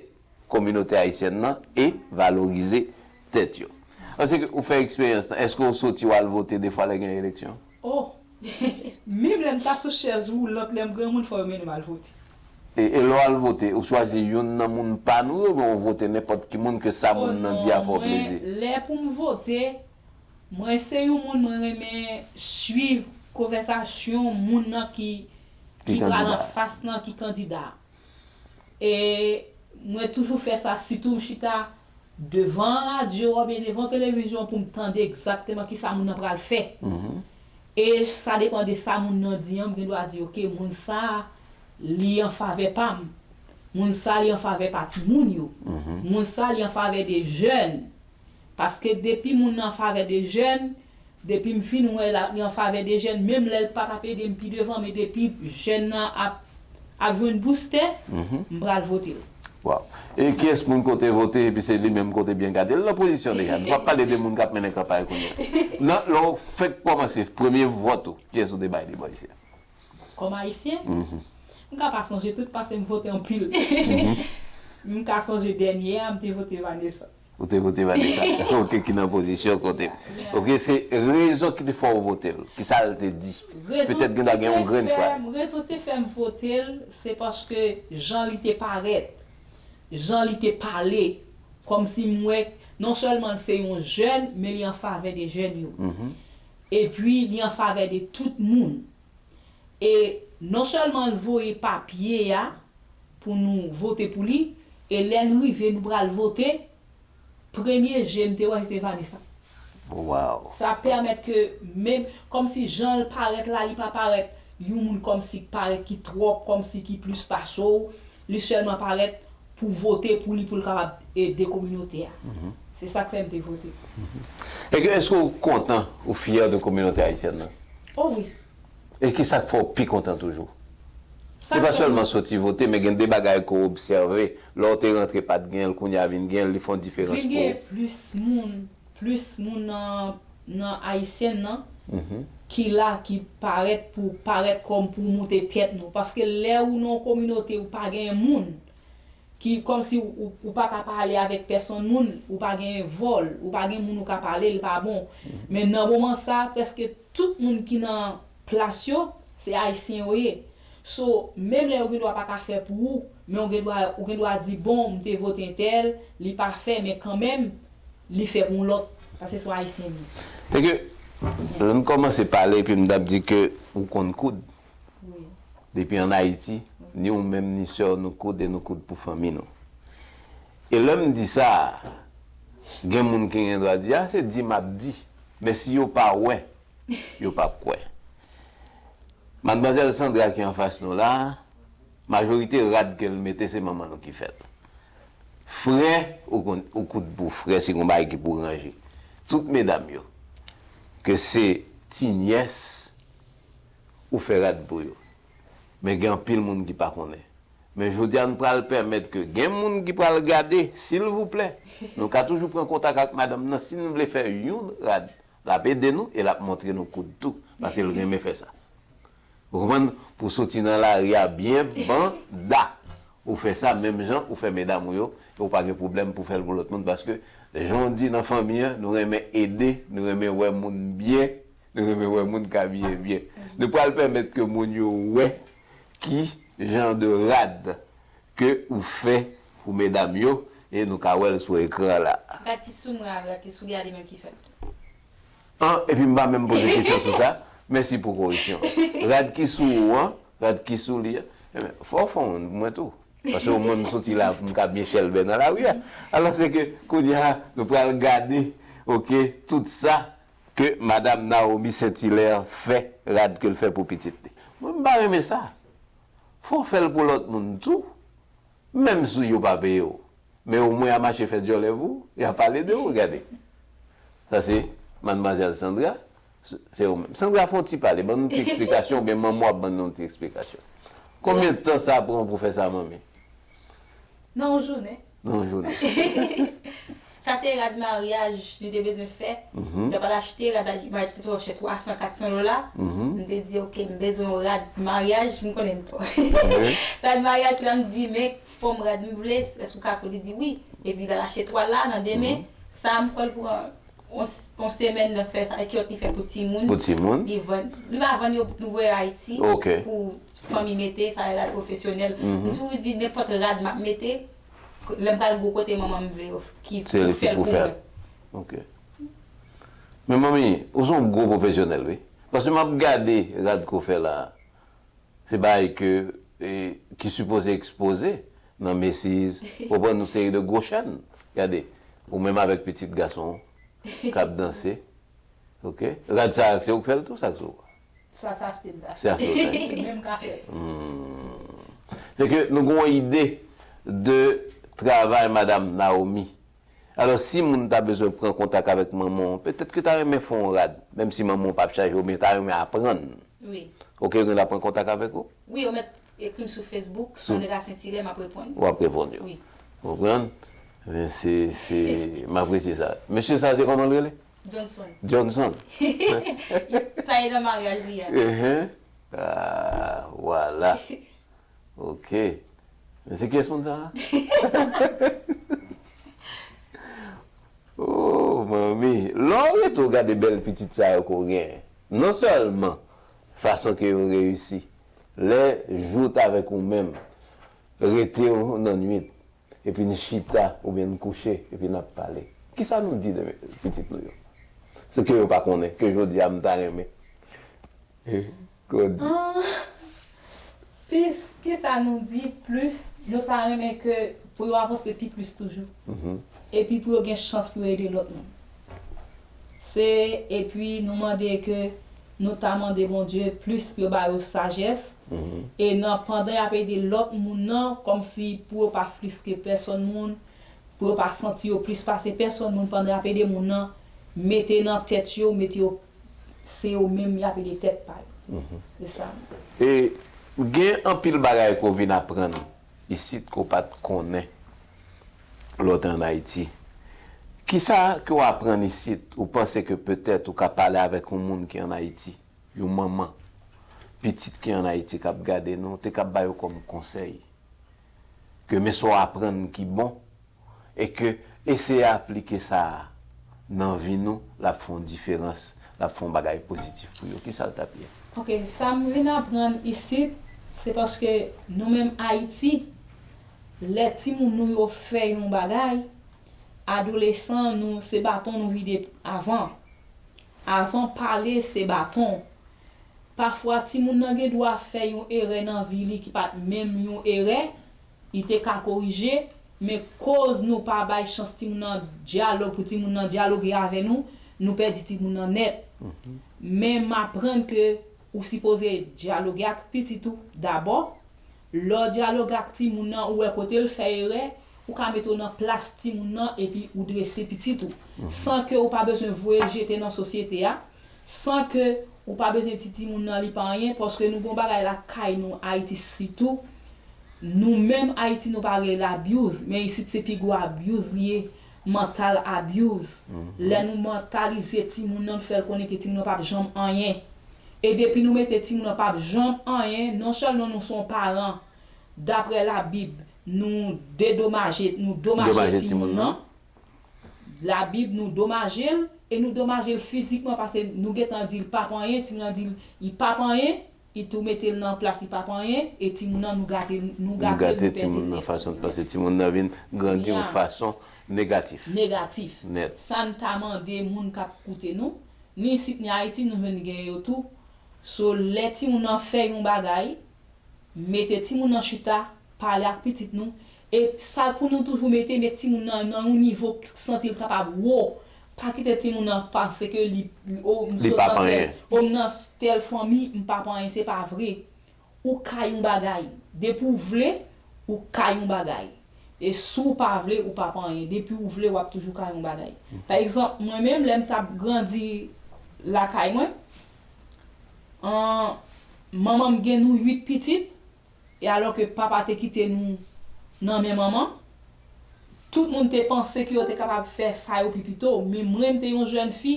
kominote ayisyèn nan e valorize tèt yo. Paske ou fè eksperyans lan, èske w soti w al vote defwa lè gen eleksyon? Oh! Menm lè m ta sou chèz woulant, lè m granmoun, fò yo mennen m al vote. E, e lè w al vote, ou chwazi youn nan moun pa nou yo, oubyen w vote nenpòt ki moun ke sa moun nan di a fè w plezi? Lè pou m vote, mwen se yon moun, mwen renmen swiv konvèsasyon moun nan ki, ki pral anfas lan, ki kandida. E mwen toujou fè sa, sitou m chita devan radyo oubyen devan televizyon pou m tande egzakteman kisa moun nan pral fè. E sa depann de sa moun nan di an, m gen dwa di, oke, moun sa a, li an favè pa m. Moun sa a, li an favè pa timoun yo. Moun sa a, li an favè de jèn. Paske depi moun nan an favè de jèn, depi m fin wè l ap, li an favè de jèn, menm lè l pa t ap ede m pi devan, men depi jèn nan ap, ap jwenn boustè, m pral vote l. Waw. E kiyès moun ke w te vote, epi se li menm ke w te byen gade l nan pozisyon deja? Nou p ap pale de moun k ap mennen kanpay kounye a. Nan, lè w fèk kòmanse, premye vòt ou, kiyès ou te bay li bò isi a? Kòm Ayisyen, m ka pa sonje tout paske m vote anpil. M ka sonje dènye a, m te vote Vanessa. Ou te vote Vanessa. Ok, ki nan pozisyon kote. Ok, se rezon ki te fè w vote l. Kisa l te di? Petèt gen dwa gen yon grenn fraz. Rezon te fè m vote l, se paske jan li te parèt, jan li te pale, kòmsi m wè non sèlman l se yon jèn, men li an favè de jèn yo. Epi li an favè de tout moun. E non sèlman l voye papye a pou nou vote pou li, e lè n rive nou pral vote, premye je m te wè se te Vanessa. Wow. Sa pèmèt ke menm, kòmsi jan l parèt la, li pa parèt yon moun kòmsi k parèt ki twòp, kòmsi ki plis pase w, li sèlman parèt pou vote pou li, pou l kapab ede kominote a. Se sa k fè m te vote. E ke, èske w kontan, ou fyè de kominote ayisyèn nan? O wi. E ki sa k fè w pi kontan toujou? Se pa sèlman soti vote, men gen de bagay ke w obsève. Lè w te rantre pa t gen l, kounye a vin gen l, li fè yon diferans pou ou. Vin gen plis moun, plis moun nan, nan Ayisyen nan, ki la, ki parèt pou, parèt kòm pou moute tèt nou. Paske lè ou nan yon kominote ou pa gen moun, ki kòmsi ou, ou, ou pa ka pale avèk pèsonn moun, ou pa gen vòl, ou pa gen moun ou ka pale, li pa bon. Men nan moman sa, prèske tout moun ki nan plas yo, se Ayisyen yo ye. So, menm lè yo gen dwa pa ka fè pou ou, men ou gen dwa, ou gen dwa di, bon, m te vote entèl, li pa fè, men kanmenm, li fè pou yon lòt, paske se yon Ayisyen li ye. Se ke, lè m kòmanse pale, epi m t ap di ke ou konn koud. Wi. Depi ann Ayiti, ni ou menm ni sè w nou koud e nou koud pou fanmi nou. E lè m di sa, gen moun ki gen dwa di, a, se di m ap di. Men si yo pa wè, yo p ap kwè. Madmwazèl Sandra ki anfas nou la, majorite rad ke l mete, se manman nou ki fè l. Frè, ou konn, ou koud pou frè, si gon bagay ki pou ranje. Tout medam yo, ke se ti nyès, ou fè rad pou yo. Men gen anpil moun ki pa konnen. Men jodi a, nou pral pèmèt ke gen moun ki pral gade, silvouplè. Nou ka toujou pran kontak ak madanm nan si nou vle fè yon rad. L ap ede nou e l ap montre nou koud tou, paske l renmen fè sa. Ou konprann? Pou soti nan lari a byen banda. Ou fè sa menm jan ou fè medam ou yo, e ou pa gen pwoblèm pou fè l pou lòt moun, paske jan w di nan fanmi an, nou renmen ede, nou renmen wè moun byen, nou renmen wè moun k abiye byen. Nou pral pèmèt ke moun yo wè ki jan de rad ke ou fè pou medam yo, e nou ka wè l sou ekran la. Rad ki sou mwen avèk rad ki sou li a, li menm ki fè l. An, epi m pa menm poze kesyon sou sa. Mèsi pou koreksyon. Rad ki sou ou an, rad ki sou li an, enben, fò w fè youn pou mwen tou. Paske mwen, m soti la pou m ka byen chèlbè nan lari a. Alò, se ke, kounye a, nou pral gade, oke, tout sa ke Madam Naomi Saint-Hilaire fè, rad ke l fè pou pitit li. Mwen, m pa renmen sa. Fò w fè l pou lòt moun tou. Menm si yo pa peye w. Men omwen y a mache fè djòlè pou ou, y a pale de ou, gade. Sa se Madmwazèl Sandra, se, se ou menm. Sandra, fè yon ti pale, ban nou ti eksplikasyon, oubyen manman w ap ban nou yon ti eksplikasyon. Konbyen tan sa pran pou fè sa, manmi? Nan yon jounen. Nan yon jounen. Sa se rad maryaj nou te bezwen fè. Mhm. M t ap al achte rad maryaj ki te twò chè, twa san, kat san dola. Mhm. M te di, "Ok, m bezwen yon rad maryaj, m konnen m twò." Wi. Rad maryaj, pou la m di, "Men, fòm rad m vle, èske w ka," li di, "Wi." Epi l al achte twal la, nan demen, mhm, sa m kwè l pran yon, yon semèn nan fè sa, e kilòt li fè pou timoun. Pou timoun. Li vann, li pa vann yo, nou voye Ayiti, ok, pou fanmi mete, sa e rad pwofesyonèl. Mhm. M toujou di, nenpòt rad m ap mete, lè m pral gwo kote manman m vle yo, ki pou fè l pou mwen. Ok. Men manmi, ou se yon gwo pwofesyonèl, wi. Paske m ap gade rad ke w fè la, se bagay ke, e, ki sipoze ekspoze nan Macy's, ou pran yon seri de gwo chèn. Gade, ou menm avèk pitit gason w k ap danse. Ok? Rad sa a, se ou k fè l tou, sa k sou ou? Sa, sa achte m ta. Se achte w ta. Menm ka fè. Hmm. Se ke nou gen yon ide de travay Madam Naomi. Alò, si moun ta bezwen pran kontak avèk manman w, petèt ke ta renmen fè yon rad, menm si manman w p ap chaje, oubyen ta renmen aprann. Wi. Ok, yo gen dwa pran kontak avèk ou? Wi, yo mèt ekri m sou Facebook, sou Sandra Saint-Hilaire, m ap reponn. W ap reponn yo. Wi. Ou konprann? Men se, se, m apresye sa. Mesye sa, se kòman l rele? Johnson. Johnson. Sa e nan maryaj li a. Ehe. Ah, vwala. Ok. Men se kiyès moun sa a? Oh, manmi. Lè w rete w gade bèl pitit sa yo ke w genyen, non sèlman fason ke yo reyisi, lè jou t avèk ou menm, rete w nan nwit, epi n chita oubyen n kouche, epi n ap pale. Kisa nou di de pitit nou yo? Se ke yo pa konnen, ke jodi a m ta renmen. E, ke w di? Ah, plis, kisa nou di, plis, nou ta renmen ke pou yo avanse pi plis toujou. Mhm. Epi pou yo gen chans pou yo ede lòt moun. Se, epi nou mande ke, nou ta mande Bondye plis pou yo ba yo sajès. Mhm. E nan, pandan y ap ede lòt moun nan, kòmsi pou yo pa friske pèsonn moun, pou yo pa santi yo plis pase pèsonn moun pandan y ap ede moun nan, mete nan tèt yo, mete yo, se yo menm y ap ede tèt pa yo. Se sa. E gen anpil bagay ke w vin aprann isit ke w pa t konnen lè w te ann Ayiti. Kisa ke w aprann isit, ou panse ke petèt ou ka pale avèk yon moun ki ann Ayiti, yon manman, pitit ki ann Ayiti k ap gade nou, te kab ba yo kòm konsèy? Ke men sa w aprann ki bon, e ke eseye aplike sa a nan vi nou, l ap fè yon diferans, l ap fè yon bagay pozitif pou yo. Kisa l t ap ye? Ok, sa m vin aprann isit, se paske nou menm Ayiti, lè timoun nou yo fè yon bagay, adolesan nou se baton nou vide avan. Avan pale se baton. Pafwa timoun nan gen dwa fè yon erè nan vi li ki pa t menm yon erè, li te ka korije, men koz nou pa bay chans timoun nan dyalòg pou timoun nan dyaloge avè nou, nou pèdi timoun nan nèt. Men m aprann ke ou sipoze dyaloge ak pitit ou dabò. Lè w dyaloge ak timoun nan, ou wè kote l fè erè, ou ka mete w nan plas timoun nan epi ou drese pitit ou. San ke ou pa bezwen voye l jete nan sosyete a, san ke ou pa bezwen di timoun nan li pa anyen, paske nou gen yon bagay lakay nou Ayiti sitou, nou menm Ayiti nou pa rele l abuse, men isit se pi gwo abuse li ye, mental abuse. Lè nou mentalize timoun nan, nou fè l konnen ke timoun nan p ap janm anyen. E depi nou mete timoun nan p ap janm anyen, non sèlman nou se yon paran, daprè Labib, nou dedomaje, nou domaje timoun nan. Labib, nou domaje l, e nou domaje l fizikman, paske nou gentan di l p ap anyen, timoun nan di l li p ap anyen, li tou mete l nan plas li p ap anyen, e timoun nan nou gate, nou gate, nou pèdi timoun nan. Fason, paske timoun nan vin grandi yon fason negatif. Negatif. Nèt. Sa n ta mande moun k ap koute nou, ni isit ni Ayiti, nou jwenn gen yo tou. So, lè timoun nan fè yon bagay, mete timoun nan chita, pale ak pitit nou. E sa pou nou toujou mete, met timoun nan nan yon nivo k santi l kapab wo. Pa kite timoun nan panse ke li, o, m sot nan tèl, o, m nan tèl fanmi, m p ap anyen, se pa vre. Ou ka yon bagay. Depi w vle, ou ka yon bagay. E si w pa vle, ou p ap anyen. Depi w vle, w ap toujou ka yon bagay. Pa egzanp, mwen menm, lè m t ap grandi lakay mwen, an, manman m gen nou uit pitit, e alò ke papa te kite nou nan men manman, tout moun te panse ke yo te kapab fè sa yo pi pito, men mwen, m te yon jèn fi,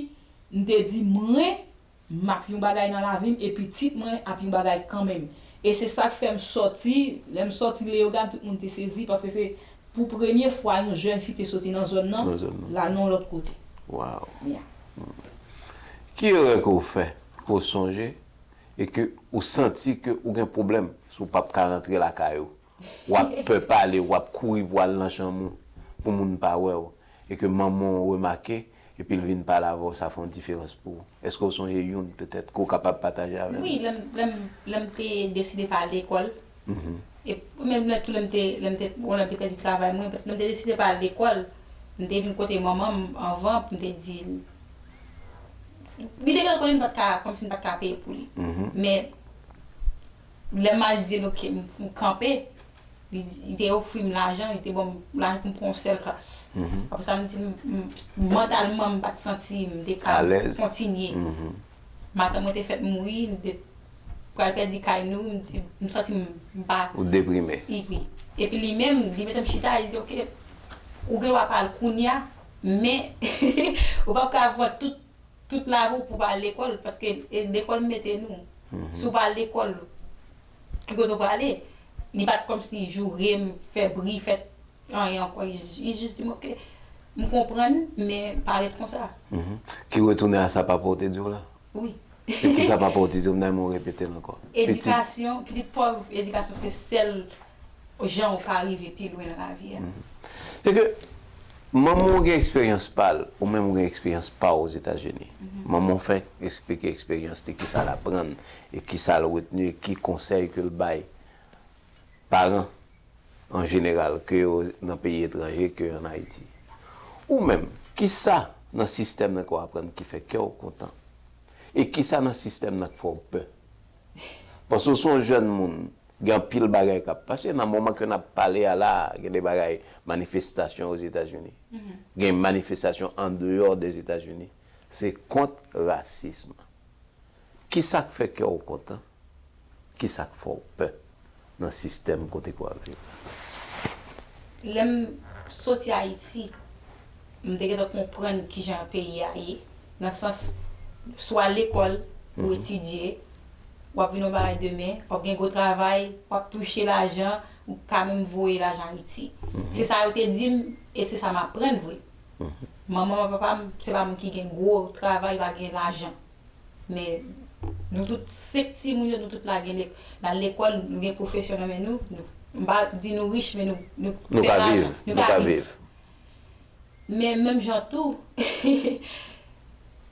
m te di, mwen, m ap yon bagay nan lavi m, e pitit mwen ap yon bagay kanmenm. E se sa k fè m sòti, lè m sòti Leyogàn, tout moun te sezi, paske se pou premye fwa yon jèn fi te soti nan zòn nan, l al nan yon lòt kote. Wow. Yeah. Ki erè ke w fè, ke w sonje, e ke ou santi ke ou gen pwoblèm, si w p ap ka rantre lakay ou? W ap pè pale, w ap kouri pou w al nan chanm ou, pou moun pa wè w, e ke manman w remake, epi l vin pale avè w, sa fè yon diferans pou ou? Èske w sonje youn, petèt, ke w kapab pataje avè n? Wi, lè m, lè m, lè m te deside pa al lekòl, e menm lè tou lè m te, lè m te, bon, lè m te pèdi travay mwen, lè m te deside pa al lekòl, m te vin kote manman m anvan pou m te di l. Li te gentan konnen m pa t ka, kòmsi m pa t ka peye pou li. Men, lè m al di l, ok, m, m kanpe, li, li te ofri m lajan, li te ban m lajan pou m pran yon sèl klas. Apre sa, m di, m, m, mantalman, m pa t santi m te ka kontinye. Matant mwen te fèk mouri, m te pral pèdi kay nou, m di, m santi m, m pa. Ou deprime. Wi. Epi li menm, li mete m chita, li di, ok, ou gen dwa pa al kounye a, men ou p ap ka pran tout, tout lavi w pou w pa al lekòl, paske e lekòl mete nou. Si w pa al lekòl, ki kote w prale? Li pa t kòmsi joure m, fè bri, fè anyen ankò. Li, li jis di m, ok, m konprann, men pa ret konsa. Ki retounen a sa papa w te di w la? Wi. E kisa papa w te di w, m ta renmen w repete l ankò? Edikasyon, pitit pòv, edikasyon se sèl jan ou ka rive pi lwen nan lavi a. Se ke manman w gen eksperyans pa l, ou menm ou gen eksperyans pa w Ozetazini. Manman w fenk eksplike eksperyans li, kisa l aprann, e kisa l retni, e ki konsèy ke l bay paran an jeneral, ke yo nan peyi etranje, ke ann Ayiti. Ou menm, kisa nan sistèm nan ke w aprann ki fè kè w kontan? E kisa nan sistèm nan k fè w pè? Paske w se yon jèn moun, gen anpil bagay k ap pase. Nan moman ke n ap pale a la, gen de bagay, manifestasyon Ozetazini. Gen manifestasyon andeyò Ozetazini. Se kont rasism. Kisa k fè kè w kontan? Kisa k fè w pè nan sistèm kote ke w ap viv la? Lè m soti Ayiti, m te gentan konprann kijan peyi a ye. Nan sans, si w al lekòl, ou etidye, w ap vin yon bagay demen, w ap gen gwo travay, w ap touche lajan, ou ka menm voye lajan Ayiti. Se sa yo te di m, e se sa m aprann vre. Manman m ak papa m, se pa moun ki gen gwo travay, pa gen lajan. Men nou tout, senk timoun yo, nou tout la gen lek, n al lekòl, nou gen pwofesyon nan men nou. Nou, m pa di nou rich, men nou, nou fè lajan, nou ka viv. Men menm jan tou,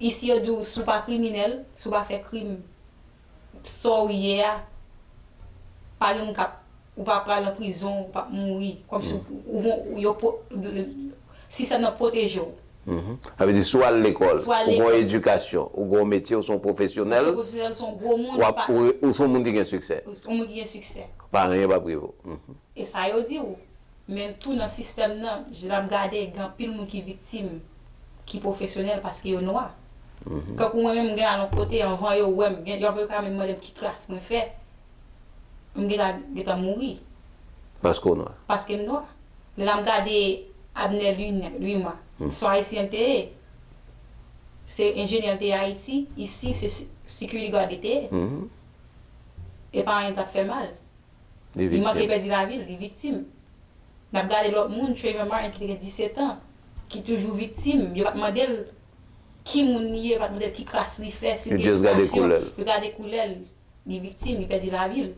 isi yo di w si w pa kriminèl, si w pa fè krim, sa w ye a, pa gen moun k ap, ou pa pral nan prizon, ou p ap mouri. Kòmsi ou, ou, yo, sistèm nan pwoteje w. Sa vle di, si w al lekòl, ou gen yon edikasyon, ou gen yon metye, ou se yon pwofesyonèl, ou se yon gwo moun, ou, pa, ou, ou se yon moun ki gen siksè. Yon moun ki gen siksè. Pa anyen p ap rive w. E sa yo di w. Men tou nan sistèm nan, jan n ap gade, gen anpil moun ki viktim, ki pwofesyonèl paske yo nwa. Kankou mwen menm, m gen al yon kote, anvan yo wè m, gen, yo pa menm mande m ki klas mwen fè, m gentan, gentan mouri. Paske w nwa. Paske m nwa. Lè n ap gade Abner Lima, se yon Ayisyen l te ye. Se enjenyè l te ye Ayiti, isi se security guard li te ye. E pa anyen t ap fè mal. Li manke pèdi lavi l, li viktim. N ap gade lòt moun, Trayvon Martin ki te gen disèt an, ki toujou viktim. Yo pa t mande l ki moun li ye, yo pa t mande l ki klas li fè, si l gen edikasyon. Yo gade koulè l. Li viktim, li pèdi lavi l.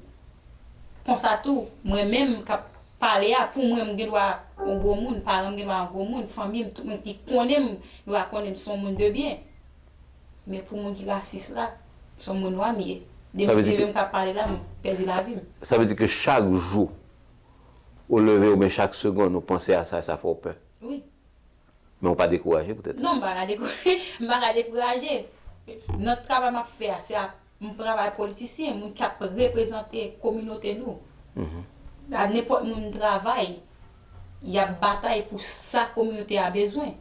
Konsa tou, mwen menm k ap pale a, pou mwen, m gen dwa yon gwo moun, paran m gen dwa yon gwo moun, fanmi m, tout moun ki konnen m, yo va konnen m se yon moun de byen. Men pou moun ki rasis la, se yon moun nwa m ye. Depi se mwen k ap pale la, m pèdi lavi m. Sa vle di ke chak jou ou leve oubyen chak segonn ou panse a sa, sa fè w pè. Wi. Men ou pa dekouraje poutèt sa. Non, m pa ka dekouraje. M pa ka dekouraje. Nan travay m ap fè a, se ap M travay politisyen, moun k ap reprezante kominote nou. A nenpòt moun m travay, y ap batay pou sa kominote a bezwen.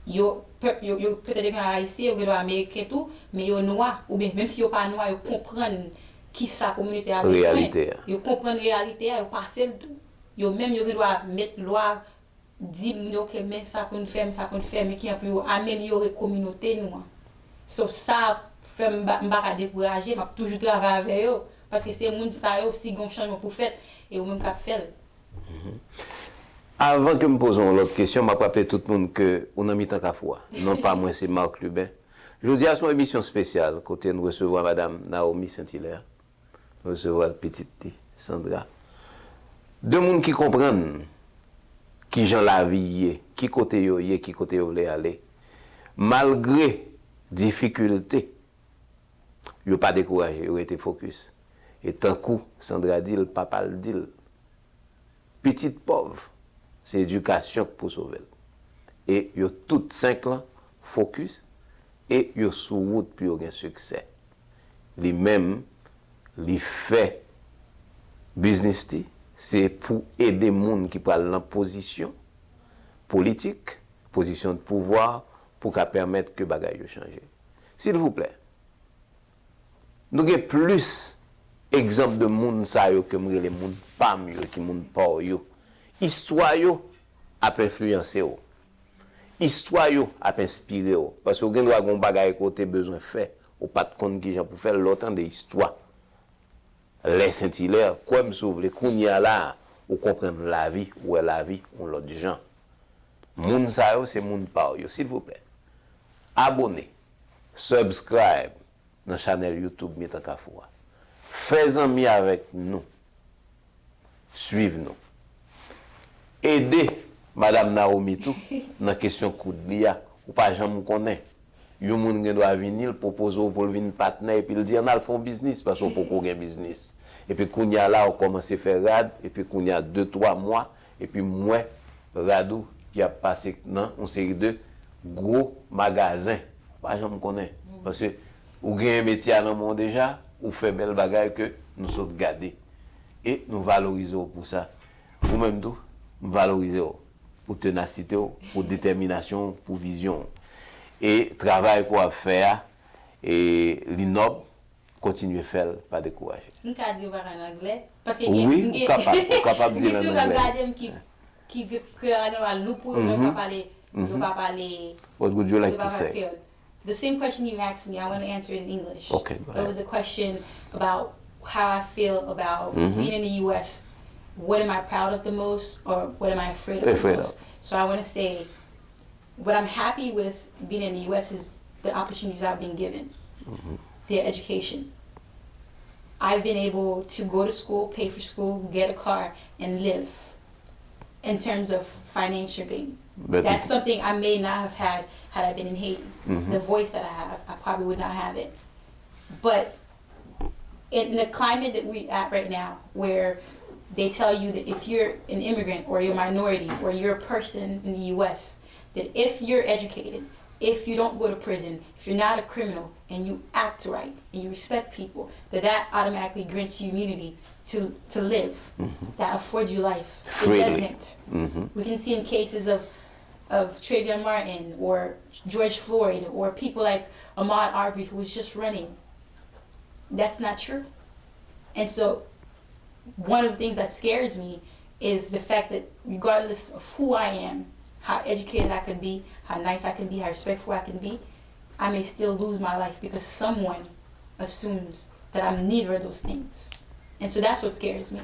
Yo, pèp, yo, yo petèt yo gen ayisyen, yo gen dwa ameriken tou, men yo nwa, oubyen menm si yo pa nwa, yo konprann kisa kominote a bezwen. Yo konprann reyalite a, yo pase l tou. Yo menm, yo gen dwa met lwa di moun yo, ok, men sa pou n fè, men sa pou n fè, men kijan pou yo amelyore kominote nou an. So, sa fè m pa, m pa ka dekouraje, m ap toujou travay avè yo, paske se moun sa yo, si gen yon chanjman pou fèt, e yo menm k ap fè l. Avan ke m poze w yon lòt kesyon, m ap raple tout moun ke ou nan Mitan Kafou a. Non pa mwen, se Marc Lubin. Jodi a, se yon emisyon espesyal kote n resevwa Madanm Naomi Saint-Hilaire. Nou resevwa pitit li, Sandra. De moun ki konprann kijan lavi ye, ki kote yo ye, ki kote yo vle ale. Malgre difikilte, yo pa dekouraje, yo rete fokis. E tankou Sandra di l, papa l di l, pitit pòv, se edikasyon k pou sove l. E yo tout senk lan fokis e yo sou wout pou yo gen siksè. Li menm, li fè biznis li, se pou ede moun ki pral nan pozisyon politik, pozisyon de pouvwa, pou ka pèmèt ke bagay yo chanje. Silvouplè, nou gen plis egzanp de moun sa yo ke m rele moun pa m yo, ki moun pa w yo. Istwa yo ap enfliyanse w. Istwa yo ap enspire w. Paske w gen dwa gen yon bagay ke w te bezwen fè, ou pa t konn kijan pou fè l, lè w tande istwa Lè Sent Ilè, kwè m si w vle, kounye a la a, ou konprann lavi, ou wè lavi yon lòt jan. Moun sa yo se moun pa w yo, silvouplè. Abone, subscribe nan chanèl YouTube Mitan Kafou a. Fè zanmi avèk nou. Swiv nou. Ede Madanm Naomi tou nan kesyon koud li a. Ou pa janm konnen. Yon moun gen dwa vini, l pwopoze w pou l vin patnè, epi l di, ann al fè yon biznis, paske w poko gen biznis. Epi kounye a la, ou kòmanse fè rad, epi kounye a, de, twa mwa, epi m wè rad ou ki ap pase nan yon seri de gwo magazen. Ou pa janm konnen. Paske ou genyen metye a nan men w deja, ou fè bèl bagay ke nou sot gade. E nou valorize w pou sa. Ou menm tou, m valorize w pou tenasite w, pou detèminasyon w, pou vizyon w. E travay ke w ap fè a, e li nòb, kontinye fè l, pa dekouraje. M ka di yo pa an anglè. Paske Wi, ou kapab, ou kapab di l an anglè. Ki kreyòl la gen lwa loup pou yo, men yo pa pale, yo pa pale, What would you like to say? The same question you asked me, I want to answer it in English. Okay, go ahead. It was a question about how I feel about being in the U S. What am I proud of the most, or what am I afraid of the most? So I want to say, what I'm happy with being in the U S is the opportunities I've been given, the education. I've been able to go to school, pay for school, get a car, and live in terms of financial gain. That's something I may not have had had I been in Haiti. The voice that I have, I probably would not have it. But in the climate that we at right now, where they tell you that if you're an immigrant or you're a minority or you're a person in the U S, that if you're educated, if you don't go to prison, if you're not a criminal and you act right and you respect people, that that automatically grants you immunity to to live. That affords you life. It doesn't. We can see in cases of of Trayvon Martin or George Floyd or people like Ahmaud Arbery who was just running. That's not true. And so one of the things that scares me is the fact that regardless of who I am, how educated I could be, how nice I can be, how respectful I can be, I may still lose my life because someone assumes that I'm neither of those things. And so that's what scares me.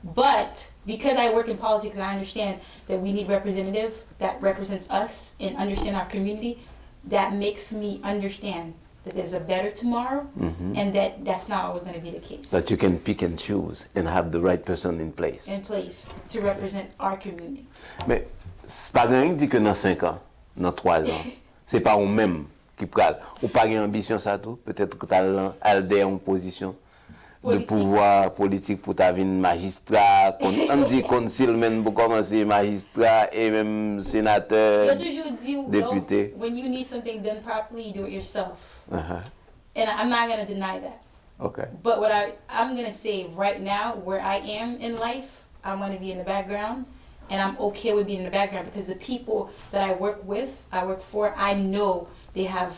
But because I work in politics and I understand that we need representative that represents us and understand our community, that makes me understand that there's a better tomorrow and that that's not always going to be the case. That you can pick and choose and have the right person in place. In place to represent our community. Men, pa gen anyen ki di ke nan senk an, nan twa zan, se pa ou menm ki pral. Ou pa gen anbisyon sa tou? Petèt ou t al nan, al dèyè yon pozisyon de pouvwa politik pou ta vin majistra, ann di concealman pou kòmanse, majistra e menm senatè, depite. When you need something done properly, you do it yourself. Uh-huh. And I'm not going to deny that. Okay. But what I, I'm going to say right now, where I am in life, I want to be in the background. And I'm okay with being in the background because the people that I work with, I work for, I know they have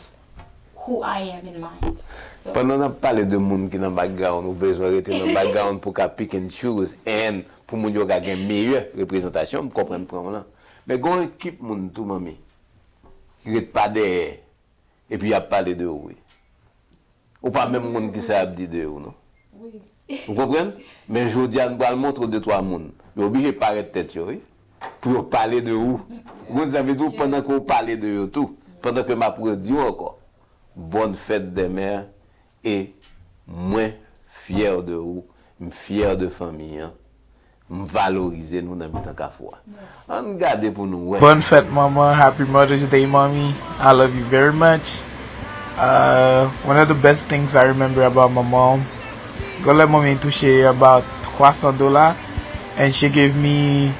who I am in mind. So, Pandan n ap pale de moun ki nan background, ou bezwen rete nan background pou ka pick and choose and pou moun yo ka gen meyè reprezantasyon, m konprann pwen w lan. Men gen yon ekip moun tou, manmi, ki ret pa dèyè, epi y ap pale de ou, wi. Ou pa menm konn kisa y ap di de ou, non. Ou konprann? Men jodi a, nou pral montre w de twa moun. Yo oblije parèt tèt yo, wi. Pou yo pale de ou. Ou konn sa m vle di w? Pandan ke w pale de yo tou. Pandan ke m ap redi w ankò. Bonne fête des mères. E mwen fyè de ou. M fyè de fanmi an. M valorize nou nan mitan Kafou a. Ann gade pou nou wè. Bonne fête, maman. Happy Mother's Day, mommy. I love you very much. Uh, one of the best things I remember about my mom, gòlè manmi touche about twa san dola, and she gave me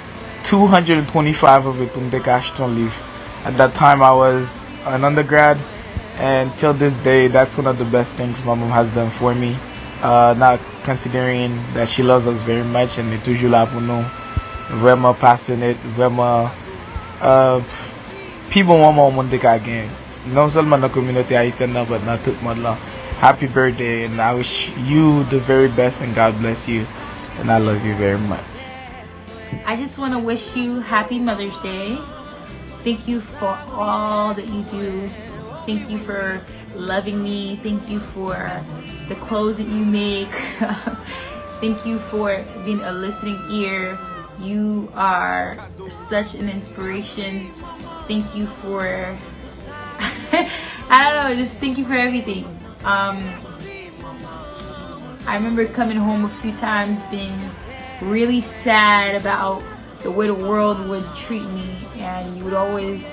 two hundred and twenty-five of it pou m te ka achte yon liv. At that time, I was an undergrad, and till this day, that's one of the best things my mom has done for me. Uh, not considering that she loves us very much and li toujou la pou nou. Vrèman passionate, vrèman, uh, pi bon manman yon moun te ka gen. Non sèlman nan kominote ayisyèn nan, but nan tout mond lan. Happy birthday, and I wish you the very best, and God bless you, and I love you very much. I just want to wish you happy Mother's Day. Thank you for all that you do. Thank you for loving me. Thank you for the clothes that you make. Thank you for being a listening ear. You are such an inspiration. Thank you for, I don't know, just thank you for everything. Um, I remember coming home a few times being really sad about the way the world would treat me, and you would always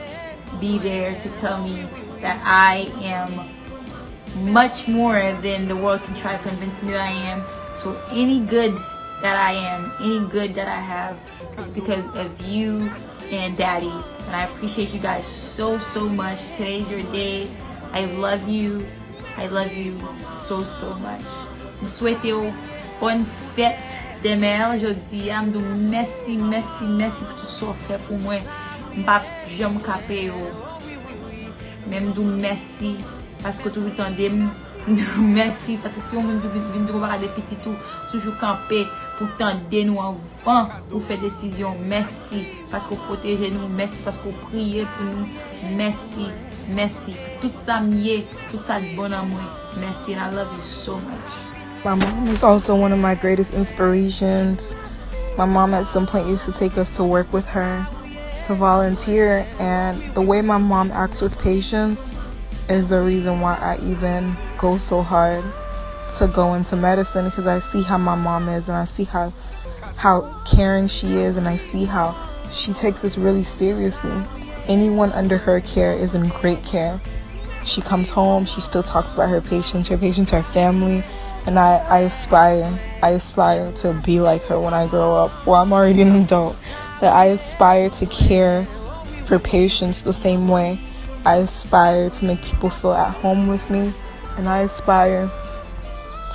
be there to tell me that I am much more than the world can try to convince me that I am. So any good that I am, any good that I have, it's because of you and Daddy. And I appreciate you guys so, so much. Today's your day. I love you. I love you so, so much. M swete w bòn fèt dè mè jodi a. M di w mèsi, mèsi, mèsi pou tout sa w fè pou mwen. M p ap janm ka peye w. Men m di w mèsi. Paske w toujou tande m. Mèsi, paske si yon moun vin, vin di yon bagay de pitit ou, toujou kanpe pou tande nou anvan ou fè desizyon. Mèsi, paske w pwoteje nou. Mèsi, paske w priye pou nou. Mèsi, mèsi. Tout sa m ye, tout sa k bon nan mwen. Mèsi, and I love you so much. My mom is also one of my greatest inspirations. My mom at some point used to take us to work with her, to volunteer, and the way my mom acts with patients is the reason why I even go so hard to go into medicine, because I see how my mom is and I see how how caring she is, and I see how she takes this really seriously. Anyone under her care is in great care. She comes home, she still talks about her patients. Her patients are family, and I, I aspire, I aspire to be like her when I grow up. Well, I'm already an adult, but I aspire to care for patients the same way. I aspire to make people feel at home with me, and I aspire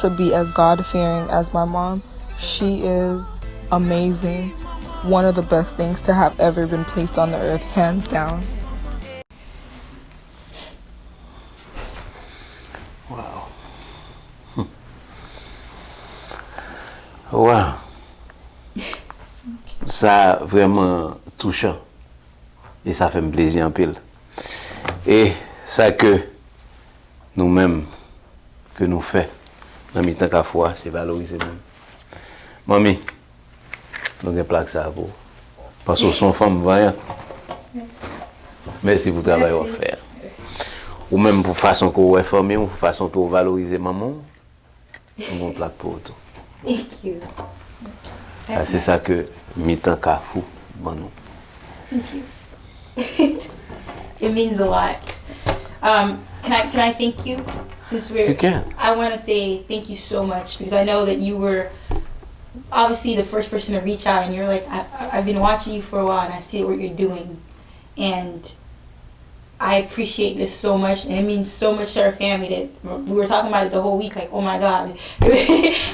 to be as God fearing as my mom. She is amazing. One of the best things to have ever been placed on the earth, hands down. Wow. Wow. Sa vrèman touchan. E sa fè m plezi anpil. E sa ke nou menm, ke nou fè nan mitan Kafou a, se valorize moun. Manmi, nou gen plak sa pou ou. Paske w se yon fanm vanyant. Mèsi pou travay w ap fè a. Ou menm pou fason ke w wè fanmi w, fason ke w valorize manman w, nou gen yon plak pou ou tou. Thank you. Ah, se sa ke mitan Kafou ban nou. Thank you. It means a lot. Um, can I can I thank you since we're You can. I want to say thank you so much because I know that you were obviously the first person to reach out and you're like I, I- I've been watching you for a while and I see what you're doing and I appreciate this so much and it means so much to our family that we were talking about it the whole week like oh my god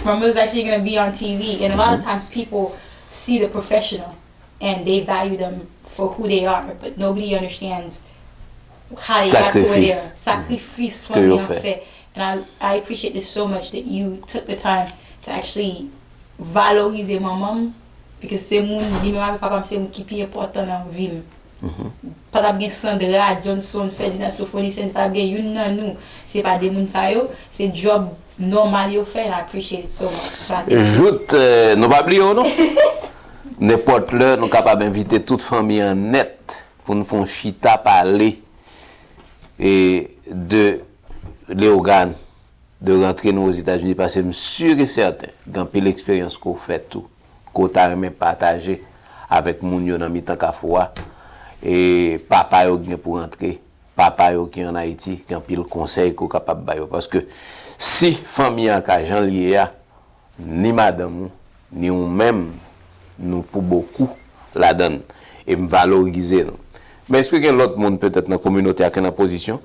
my mother's actually gonna be on T V and a lot of times people see the professional and they value them for who they are, but nobody understands how they got to where they are. Sakrifis fanmi an fè. And I, I appreciate this so much that you took the time to actually valorize manman m because se moun li menm avèk papa m se moun ki pi enpòtan nan vi m. Pa t ap gen Sandra, Johnson, Ferdinand Sophonicen, pa t ap gen youn nan nou. Se pa de moun sa yo, se djòb nòmal yo fè and I appreciate it so much. So I thank you. Jout, eh, nou pa bliye w non. Nenpòt lè, nou kapab envite tout fanmi an nèt pou n fè yon chita pale e de Leogane, de rantre nou Ozetazini, paske m si e sèten gen anpil eksperyans ke w fè tou, ke w ta renmen pataje avèk moun yo nan mitan Kafou a, e papa yo gen pou rantre, papa yo ki ann Ayiti, gen anpil konsèy ke w kapab ba yo. Paske si fanmi an ka jan l ye a, ni madanm ou, ni ou menm, nou pou bokou ladan l. E m valorize nou. Men èske gen lòt moun petèt nan kominote a ki nan pozisyon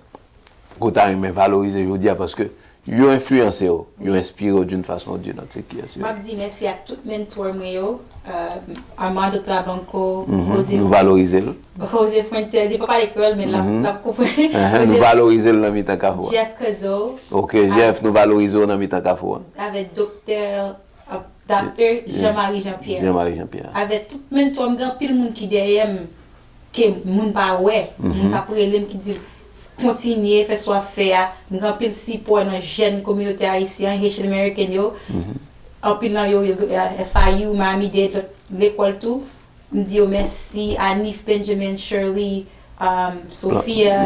ke w ta renmen valorize jodi a paske yo enfliyanse w, yo enspire w d'une façon ou d'une autre, se kiyès yo? M ap di mèsi ak tout mentor mwen yo, euh, Armando Trabanco, Jose, Nou valorize l. Jose Fuentes, li pa pale kreyòl men l ap l ap konprann. Ehe, nou valorize l nan mitan Kafou a. Jeff Cazot, Ok, Jeff, nou valorize w nan mitan Kafou a. Avèk Doktè Doctor Jean-Marie Jean-Pierre. Jean-Marie Jean-Pierre. Avèk tout mentor m, gen anpil moun ki dèyè m, ke moun pa wè. Moun k ap rele m ki di m kontinye fè sa w ap fè a. M gen anpil sipò nan jèn kominote ayisyen an, Haitian American yo. Anpil nan yo, yo F I U, Miami Dade, lòt lekòl tou. M di yo mèsi, Anif, Benjamin, Shirley, um, Sophia,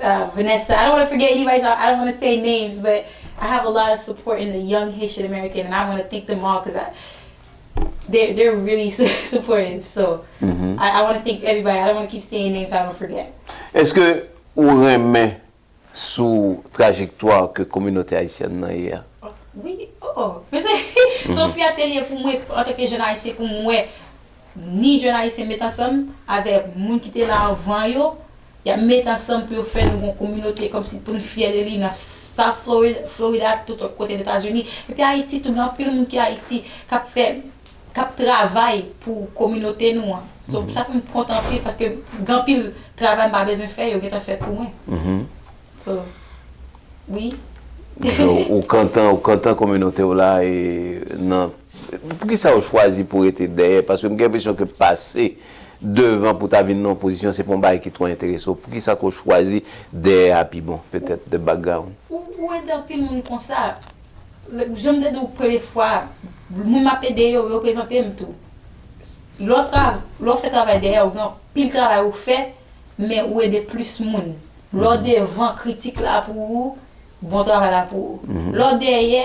uh, Vanessa. I don't want to forget anybody, so I don't want to say names, but I have a lot of support in the young Haitian American, and I want to thank them all because I, they're, they're really su- supportive. So I, I want to thank everybody. I don't want to keep saying names so I don't forget. Èske ou renmen sou trajektwa ke kominote ayisyèn nan ye a? Wi, oh, men se se yon fyète li ye pou mwen antanke jèn ayisyen pou m wè ni jèn ayisyen met ansanm avèk moun ki te la anvan yo, y ap met ansanm pou yo fè nou yon kominote kòmsi pou n fyè de li nan South Florida, Florida ak tout lòt kote Etazini. Epi Ayiti tou, gen anpil moun ki Ayiti k ap fè, k ap travay pou kominote nou an. So, sa fè m kontan anpil paske gen anpil travay m pa bezwen fè, yo gentan fèt pou mwen. So, Wi. Ou kontan, ou kontan kominote w la e nan. Poukisa ou chwazi pou rete dèyè? Paske m gen enpresyon ke pase devan pou ta vin nan yon pozisyon, se pa yon bagay ki twò enterese w. Poukisa ke w chwazi dèyè a pi bon, petèt, de background? Ou, ou ede anpil moun konsa. Jan m te di w premye fwa, moun m ap ede yo, yo reprezante m tou. Lè w tra, lè w fè travay dèyè, ou gen anpil travay ou fè, men ou ede plis moun. Lè w devan, kritik la pou ou, bon travay la pou ou. Lè w dèyè,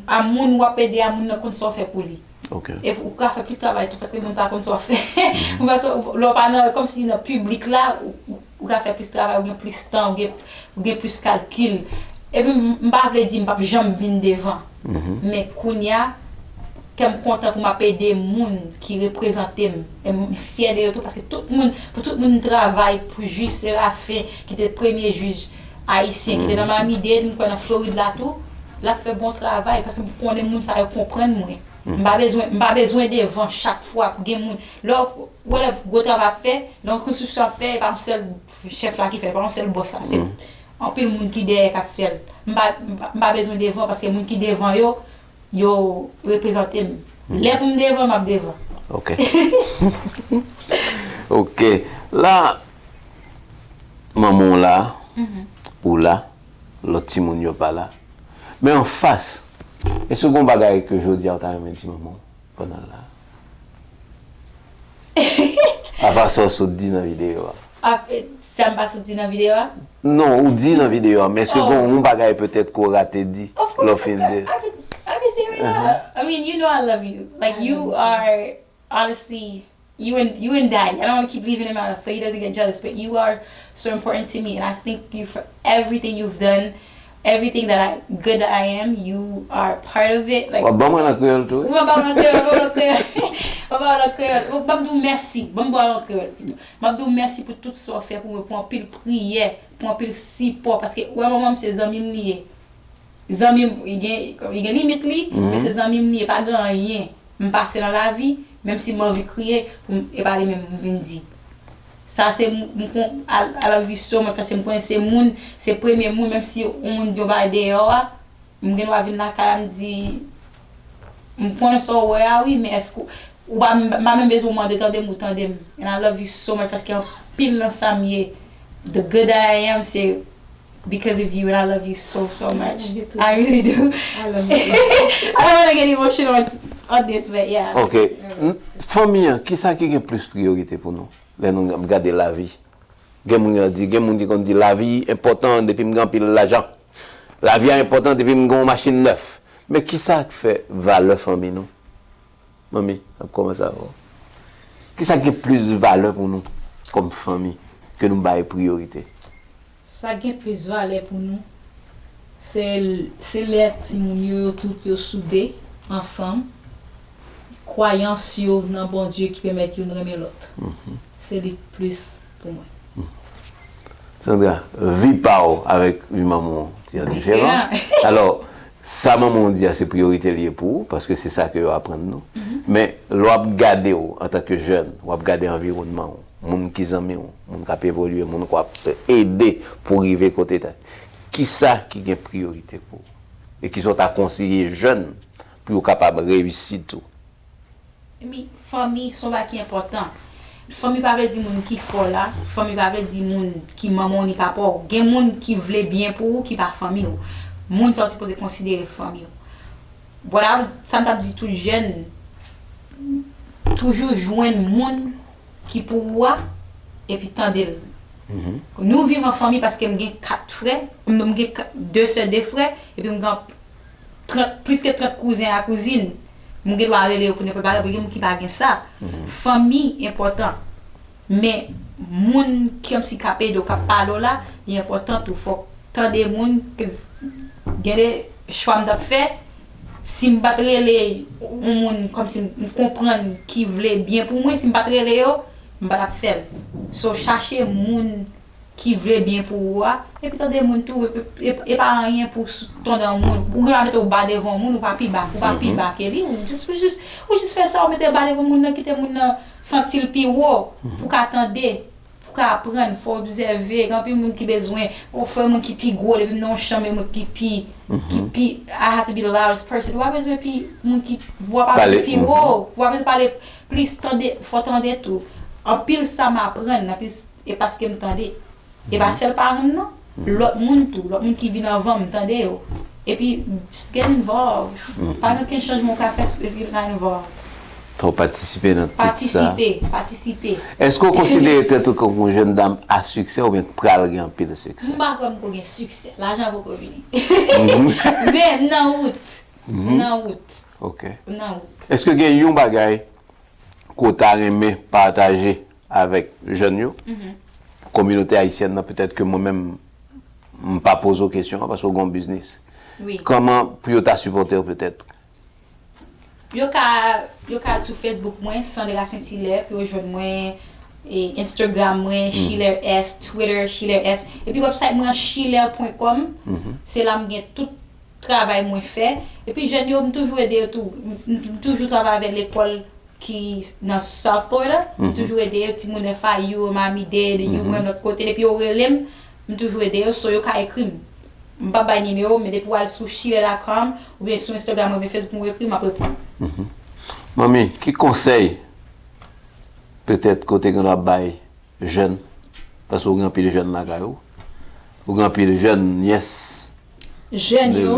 a moun w ap ede a, moun nan konn sa w fè pou li. E ou ka fè plis travay tou paske moun pa konn sa w fè. Paske lè w pa nan, kòmsi nan piblik la, ou ka fè plis travay, ou gen plis tan, ou gen plis kalkil. Epi m pa vle di m p ap janm vin devan. Men kounye a, kè m kontan pou m ap ede moun ki reprezante m. E m fyè de yo tou paske tout moun, pou tout moun travay, pou jij Serafen ki te premye jij ayisyen ki te nan Miami-Dade, m kwè nan Florid la tou, l ap fè bon travay paske m konnen moun sa yo konprann mwen. M pa bezwen, m pa bezwen devan chak fwa pou gen moun. Lè w wè lè gwo travay ap fè, lè yon konstriksyon ap fè, e pa yon sèl chèf la ki fè l, e pa yon sèl bòs la, se anpil moun ki dèyè k ap fè l. M pa, m pa bezwen devan paske moun ki devan yo, yo reprezante m. Lè pou m devan, m ap devan. Ok. Ok. La, manman w la, ou la, lòt timoun yo pa la. Men anfas, èske gen yon bagay ke jodi a ou ta renmen di manman w pandan l la? Apa sa w sot di nan videyo a. Sa m pa sot di nan videyo a? Non, ou di nan videyo a, men èske gen yon bagay petèt ke w rate di lè w fin di? I can say right now. I mean, you know I love you. Like, you are, honestly, you and you and Daddy. I don't want to keep leaving him out so he doesn't get jealous, but you are so important to me, and I thank you for everything you've done, everything that I good that I am. You are part of it. Like, w ap ban mwen l an kreyòl tou, wi? Ou ban mwen l an kreyòl, ban mwen l an kreyòl. Ban mwen l an kreyòl. Ban m di w mèsi. Ban m ba w l an kreyòl pito. M ap di w mèsi pou tout sa w fè pou mwen, pou anpil priyè, pou anpil sipò, paske ou wè manman m se zanmi m li ye. Zanmi m, li gen, li gen limit li, men se zanmi m li ye, pa gen anyen. M pase nan lavi, menm si m anvi kriye, pou m, e pa li menm m vin di. Sa se m, m kon, I, I love you so much, paske m konnen se moun, se premye moun, menm si yon moun di yon bagay deyò a, m gen dwa vin lakay la, m di, m konnen sa w wè a wi, men èske ou, ou pa, m pa menm bezwen w mande, tande m, ou tande m. And I love you so much, paske anpil nan sa m ye, the good that I am, se because of you, and I love you so, so much. I really do. I don't want to get emotional on, on this, but yeah. Ok. Fanmi an, kisa ki gen plis priyorite pou nou lè nou ap gade lavi? Gen moun ki di, gen moun ki konn di lavi enpòtan depi m gen anpil lajan. Lavi a enpòtan depi m gen yon machin nèf. Men kisa k fè valè fanmi nou? Manmi, n ap kòmanse avè w. Kisa ki gen plis valè pou nou kòm fanmi ke nou bay priyorite? Sa gen plis valè pou nou, se, se lè timoun yo, yo tout yo soude ansanm, kwayans yo nan Bondye ki pèmèt youn renmen lòt. Se li k plis pou mwen. Sandra, vi pa w avèk vi manman w ti jan diferan. Alò, sa manman w di a se priyorite li ye pou ou, paske se sa ke yo aprann nou. Men, lè w ap gade w antanke jèn, w ap gade anviwònman w, moun ki zanmi w, moun k ap evolye, moun k w ap ede pou rive kote ta. Kisa ki gen priyorite pou ou? E kisa w ta konseye jèn pou yo kapab reyisi tou? Epi, fanmi se yon bagay ki enpòtan. Fanmi pa vle di moun ki fè w la, fanmi pa vle di moun ki manman w ni papa w. Gen moun ki vle byen pou ou ki pa fanmi w. Moun sa w sipoze konsidere fanmi w. But I would, sa m t ap di tout jèn, toujou jwenn moun ki pou ou a, epi tande l. Nou viv an fanmi paske m gen kat frè, m gen de sè, de frè, epi m gen trant, plis ke trant kouzen a kouzin. M gen dwa rele yo pou nenpòt bagay, gen moun ki pa gen sa. Fanmi enpòtan. Men moun ki kòmsi k ap ede w, k ap pale w la, li enpòtan tou. Fòk tande moun, gen de chwa m t ap fè, si m pa t rele yon moun kòmsi m konprann ki vle byen pou mwen, si m pa t rele yo, m pa t ap fè l. So, chache moun ki vle byen pou ou a, epi tande moun tou, e pa anyen pou w tonde yon moun. Ou gen dwa mete w ba devan yon moun, ou pa pi ba, ou pa pi ba ke li, ou jis, ou jis, ou jis fè sa, ou mete ba devan moun nan, kite moun nan santi l pi wo, pou ka tande, pou ka aprann, fò w obsève. Gen anpil moun ki bezwen, o, fò yon moun ki pi gwo, depi m nan yon chanm, yon moun ki pi, ki pi, I have to be the loudest person. W pa bezwen pi, moun ki, vwa pa bezwen pi wo, w pa bezwen pale plis, tande, fò tande tou. Anpil sa m aprann, anpil s-, e paske m tande. E pa sèl paran m nan, lòt moun tou, lòt moun ki vin anvan m, m tande yo. Epi, just get involved. Pa gen okenn chanjman w ka fè if you not involved. Fò w patisipe nan tout sa. Patisipe, patisipe. Èske w konsidere tèt ou kòm yon jèn dam a siksè oubyen k pral gen anpil siksè? M pa kwè m ko gen siksè. Lajan poko vini. Men m nan wout. M nan wout. Ok. M nan wout. Èske gen yon bagay ke w ta renmen pataje avèk jèn yo? Kominote ayisyèn nan, petèt ke mwen menm, m pa poze w kesyon an paske w gen yon biznis. Wi. Kòman pou yo ta sipòte w petèt? Yo ka, yo ka al sou Facebook mwen, Sandra Saint Hilaire, pou yo jwenn mwen, e Instagram mwen, She Laire S, Twitter, She Laire S. Epi website mwen, she laire point com. Se la m gen tout travay mwen fè. Epi jèn yo, m toujou ede yo tou. M, m, m toujou travay avèk lekòl ki nan South Florida. M toujou ede yo, timoun F I U, Miami-Dade, U M, lòt kote. Depi yo rele m, m toujou ede yo. So, yo ka ekri m. M p ap bay nimewo, men depi w al sou she laire dot com, oubyen sou Instagram mwen, oubyen Facebook mwen, w ekri m, m ap reponn. Manmi, ki konsèy petèt ke w te gen dwa bay jèn? Paske w gen anpil jèn lakay ou. Ou gen anpil jèn nyès. Jèn yo,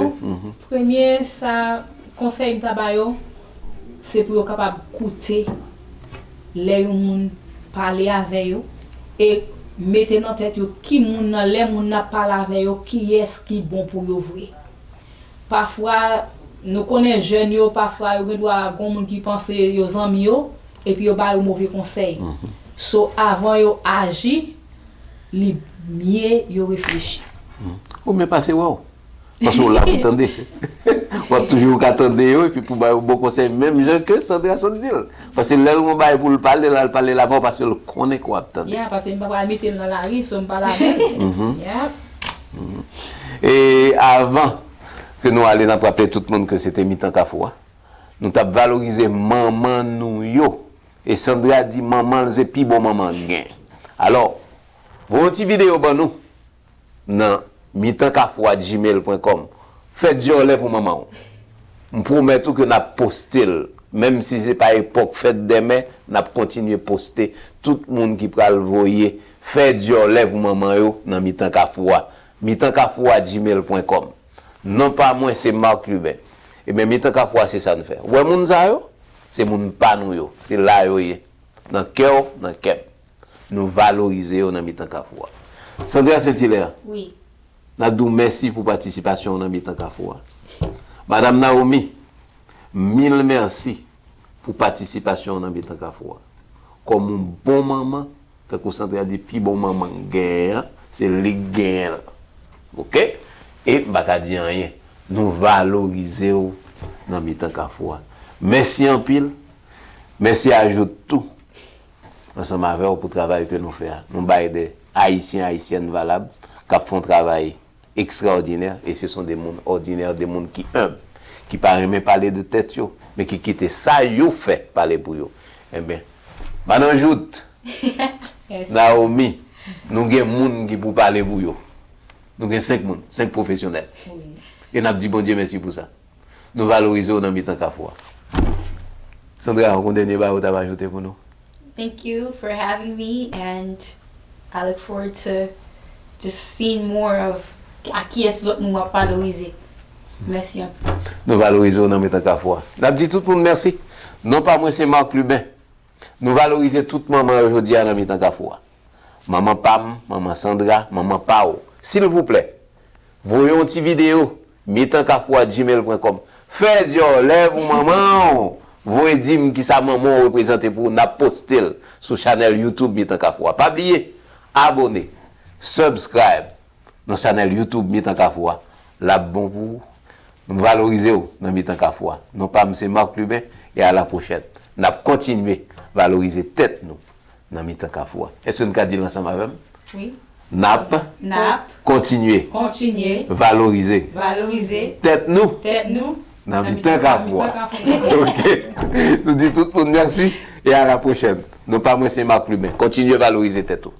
premye sa, konsèy m ta ba yo, se pou yo kapab koute lè yon moun pale avè yo e mete nan tèt yo ki moun nan, lè moun nan ap pale avè yo, kiyès ki bon pou yo vre. Pafwa, nou konnen jèn yo, pafwa yo gen dwa gon moun ki panse yo zanmi yo, epi yo ba yo move konsèy. So, avan yo aji, li mye yo reflechi. Ou mye pase wè w. Paske w la pou tande. W ap toujou ka tande yo, epi pou ba yo bon konsèy, menm jan ke Sandra sot di l. Paske lè l gon bagay pou l pale, l al pale l avè w, paske l konnen ke w ap tande. Ya, paske m pa pral mete l nan lari, so m pale avè l. Ya. E avan ke nou ale, n ap raple tout moun ke se te Mitan Kafou a. Nou t ap valorize manman nou yo. E Sandra di manman l se pi bon manman l gen. Alò, voye yon ti videyo ban nou nan mitan kafou at gmail point com. Fè dyòlè pou manman w. M pwomèt ou ke n ap poste l. Menm si se pa epòk fèt dèmen, n ap kontinye poste tout moun ki pral voye fè dyòlè pou manman yo nan Mitan Kafou a. mitan kafou at gmail point com. Non pa mwen, se Marc Lubin. Ebyen, Mitan Kafou a, se sa n fè. Ou wè moun sa yo? Se moun pa nou yo. Se la yo ye. Nan kè w, nan kè m. Nou valorize yo nan Mitan Kafou a. Sandra Saint Hilaire, Wi. N ap di w mèsi pou patisipasyon w nan Mitan Kafou a. Madam Naomi, mil mèsi pou patisipasyon w nan Mitan Kafou a. Kòm yon bon manman, tankou Sandra di, pi bon manman k genyen an, se li k genyen l. Oke? E m pa ka di anyen. Nou valorize w nan Mitan Kafou a. Mèsi anpil. Mèsi a Jout tou, ansanm avè w pou travay ke nou fè a. Nou bay de Ayisyen, Ayisyèn valab k ap fè yon travay ekstraòdinè, e se son de moun òdinè, de moun ki enb, ki pa renmen pale de tèt yo, men ki kite sa yo fè pale pou yo. Enben, Madan Jout, Naomi, nou gen moun ki pou pale pou yo. Nou gen senk moun, senk pwofesyonèl. E n ap di Bondye mèsi pou sa. Nou valorize w nan Mitan Kafou a. Sandra, ou gon dènye bagay ou t ap ajoute pou nou? Thank you for having me, and I look forward to just seeing more of a kiyès lòt moun w ap valorize. Mèsi anpil. Nou valorize w nan Mitan Kafou a. N ap di tout moun mèsi. Non pa mwen, se Marc Lubin. Nou valorize tout manman yo jodi a nan Mitan Kafou a. Manman pa m, manman Sandra, manman pa w. Silvouplè, voye yon ti videyo, mitan kafou at gmail point com. Fè dyòlè pou manman w. Voye di m kisa manman w reprezante pou ou, n ap poste l sou chanèl YouTube Mitan Kafou a. Pa bliye, abòne, subscribe nan chanèl YouTube Mitan Kafou a. L ap bon pou ou. Nou valorize w nan Mitan Kafou a. Non pa m se Marc Lubin, e a la pwochèn. N ap kontinye valorize tèt nou nan Mitan Kafou a. Èske n ka di l ansanm avè m? Wi. N ap N ap kontinye kontinye valorize valorize tèt nou tèt nou nan Mitan Kafou a. Mitan Kafou a. Ok. Nou di tout moun mèsi e a la pwochèn. Non pa mwen se Marc Lubin. Kontinye valorize tèt ou.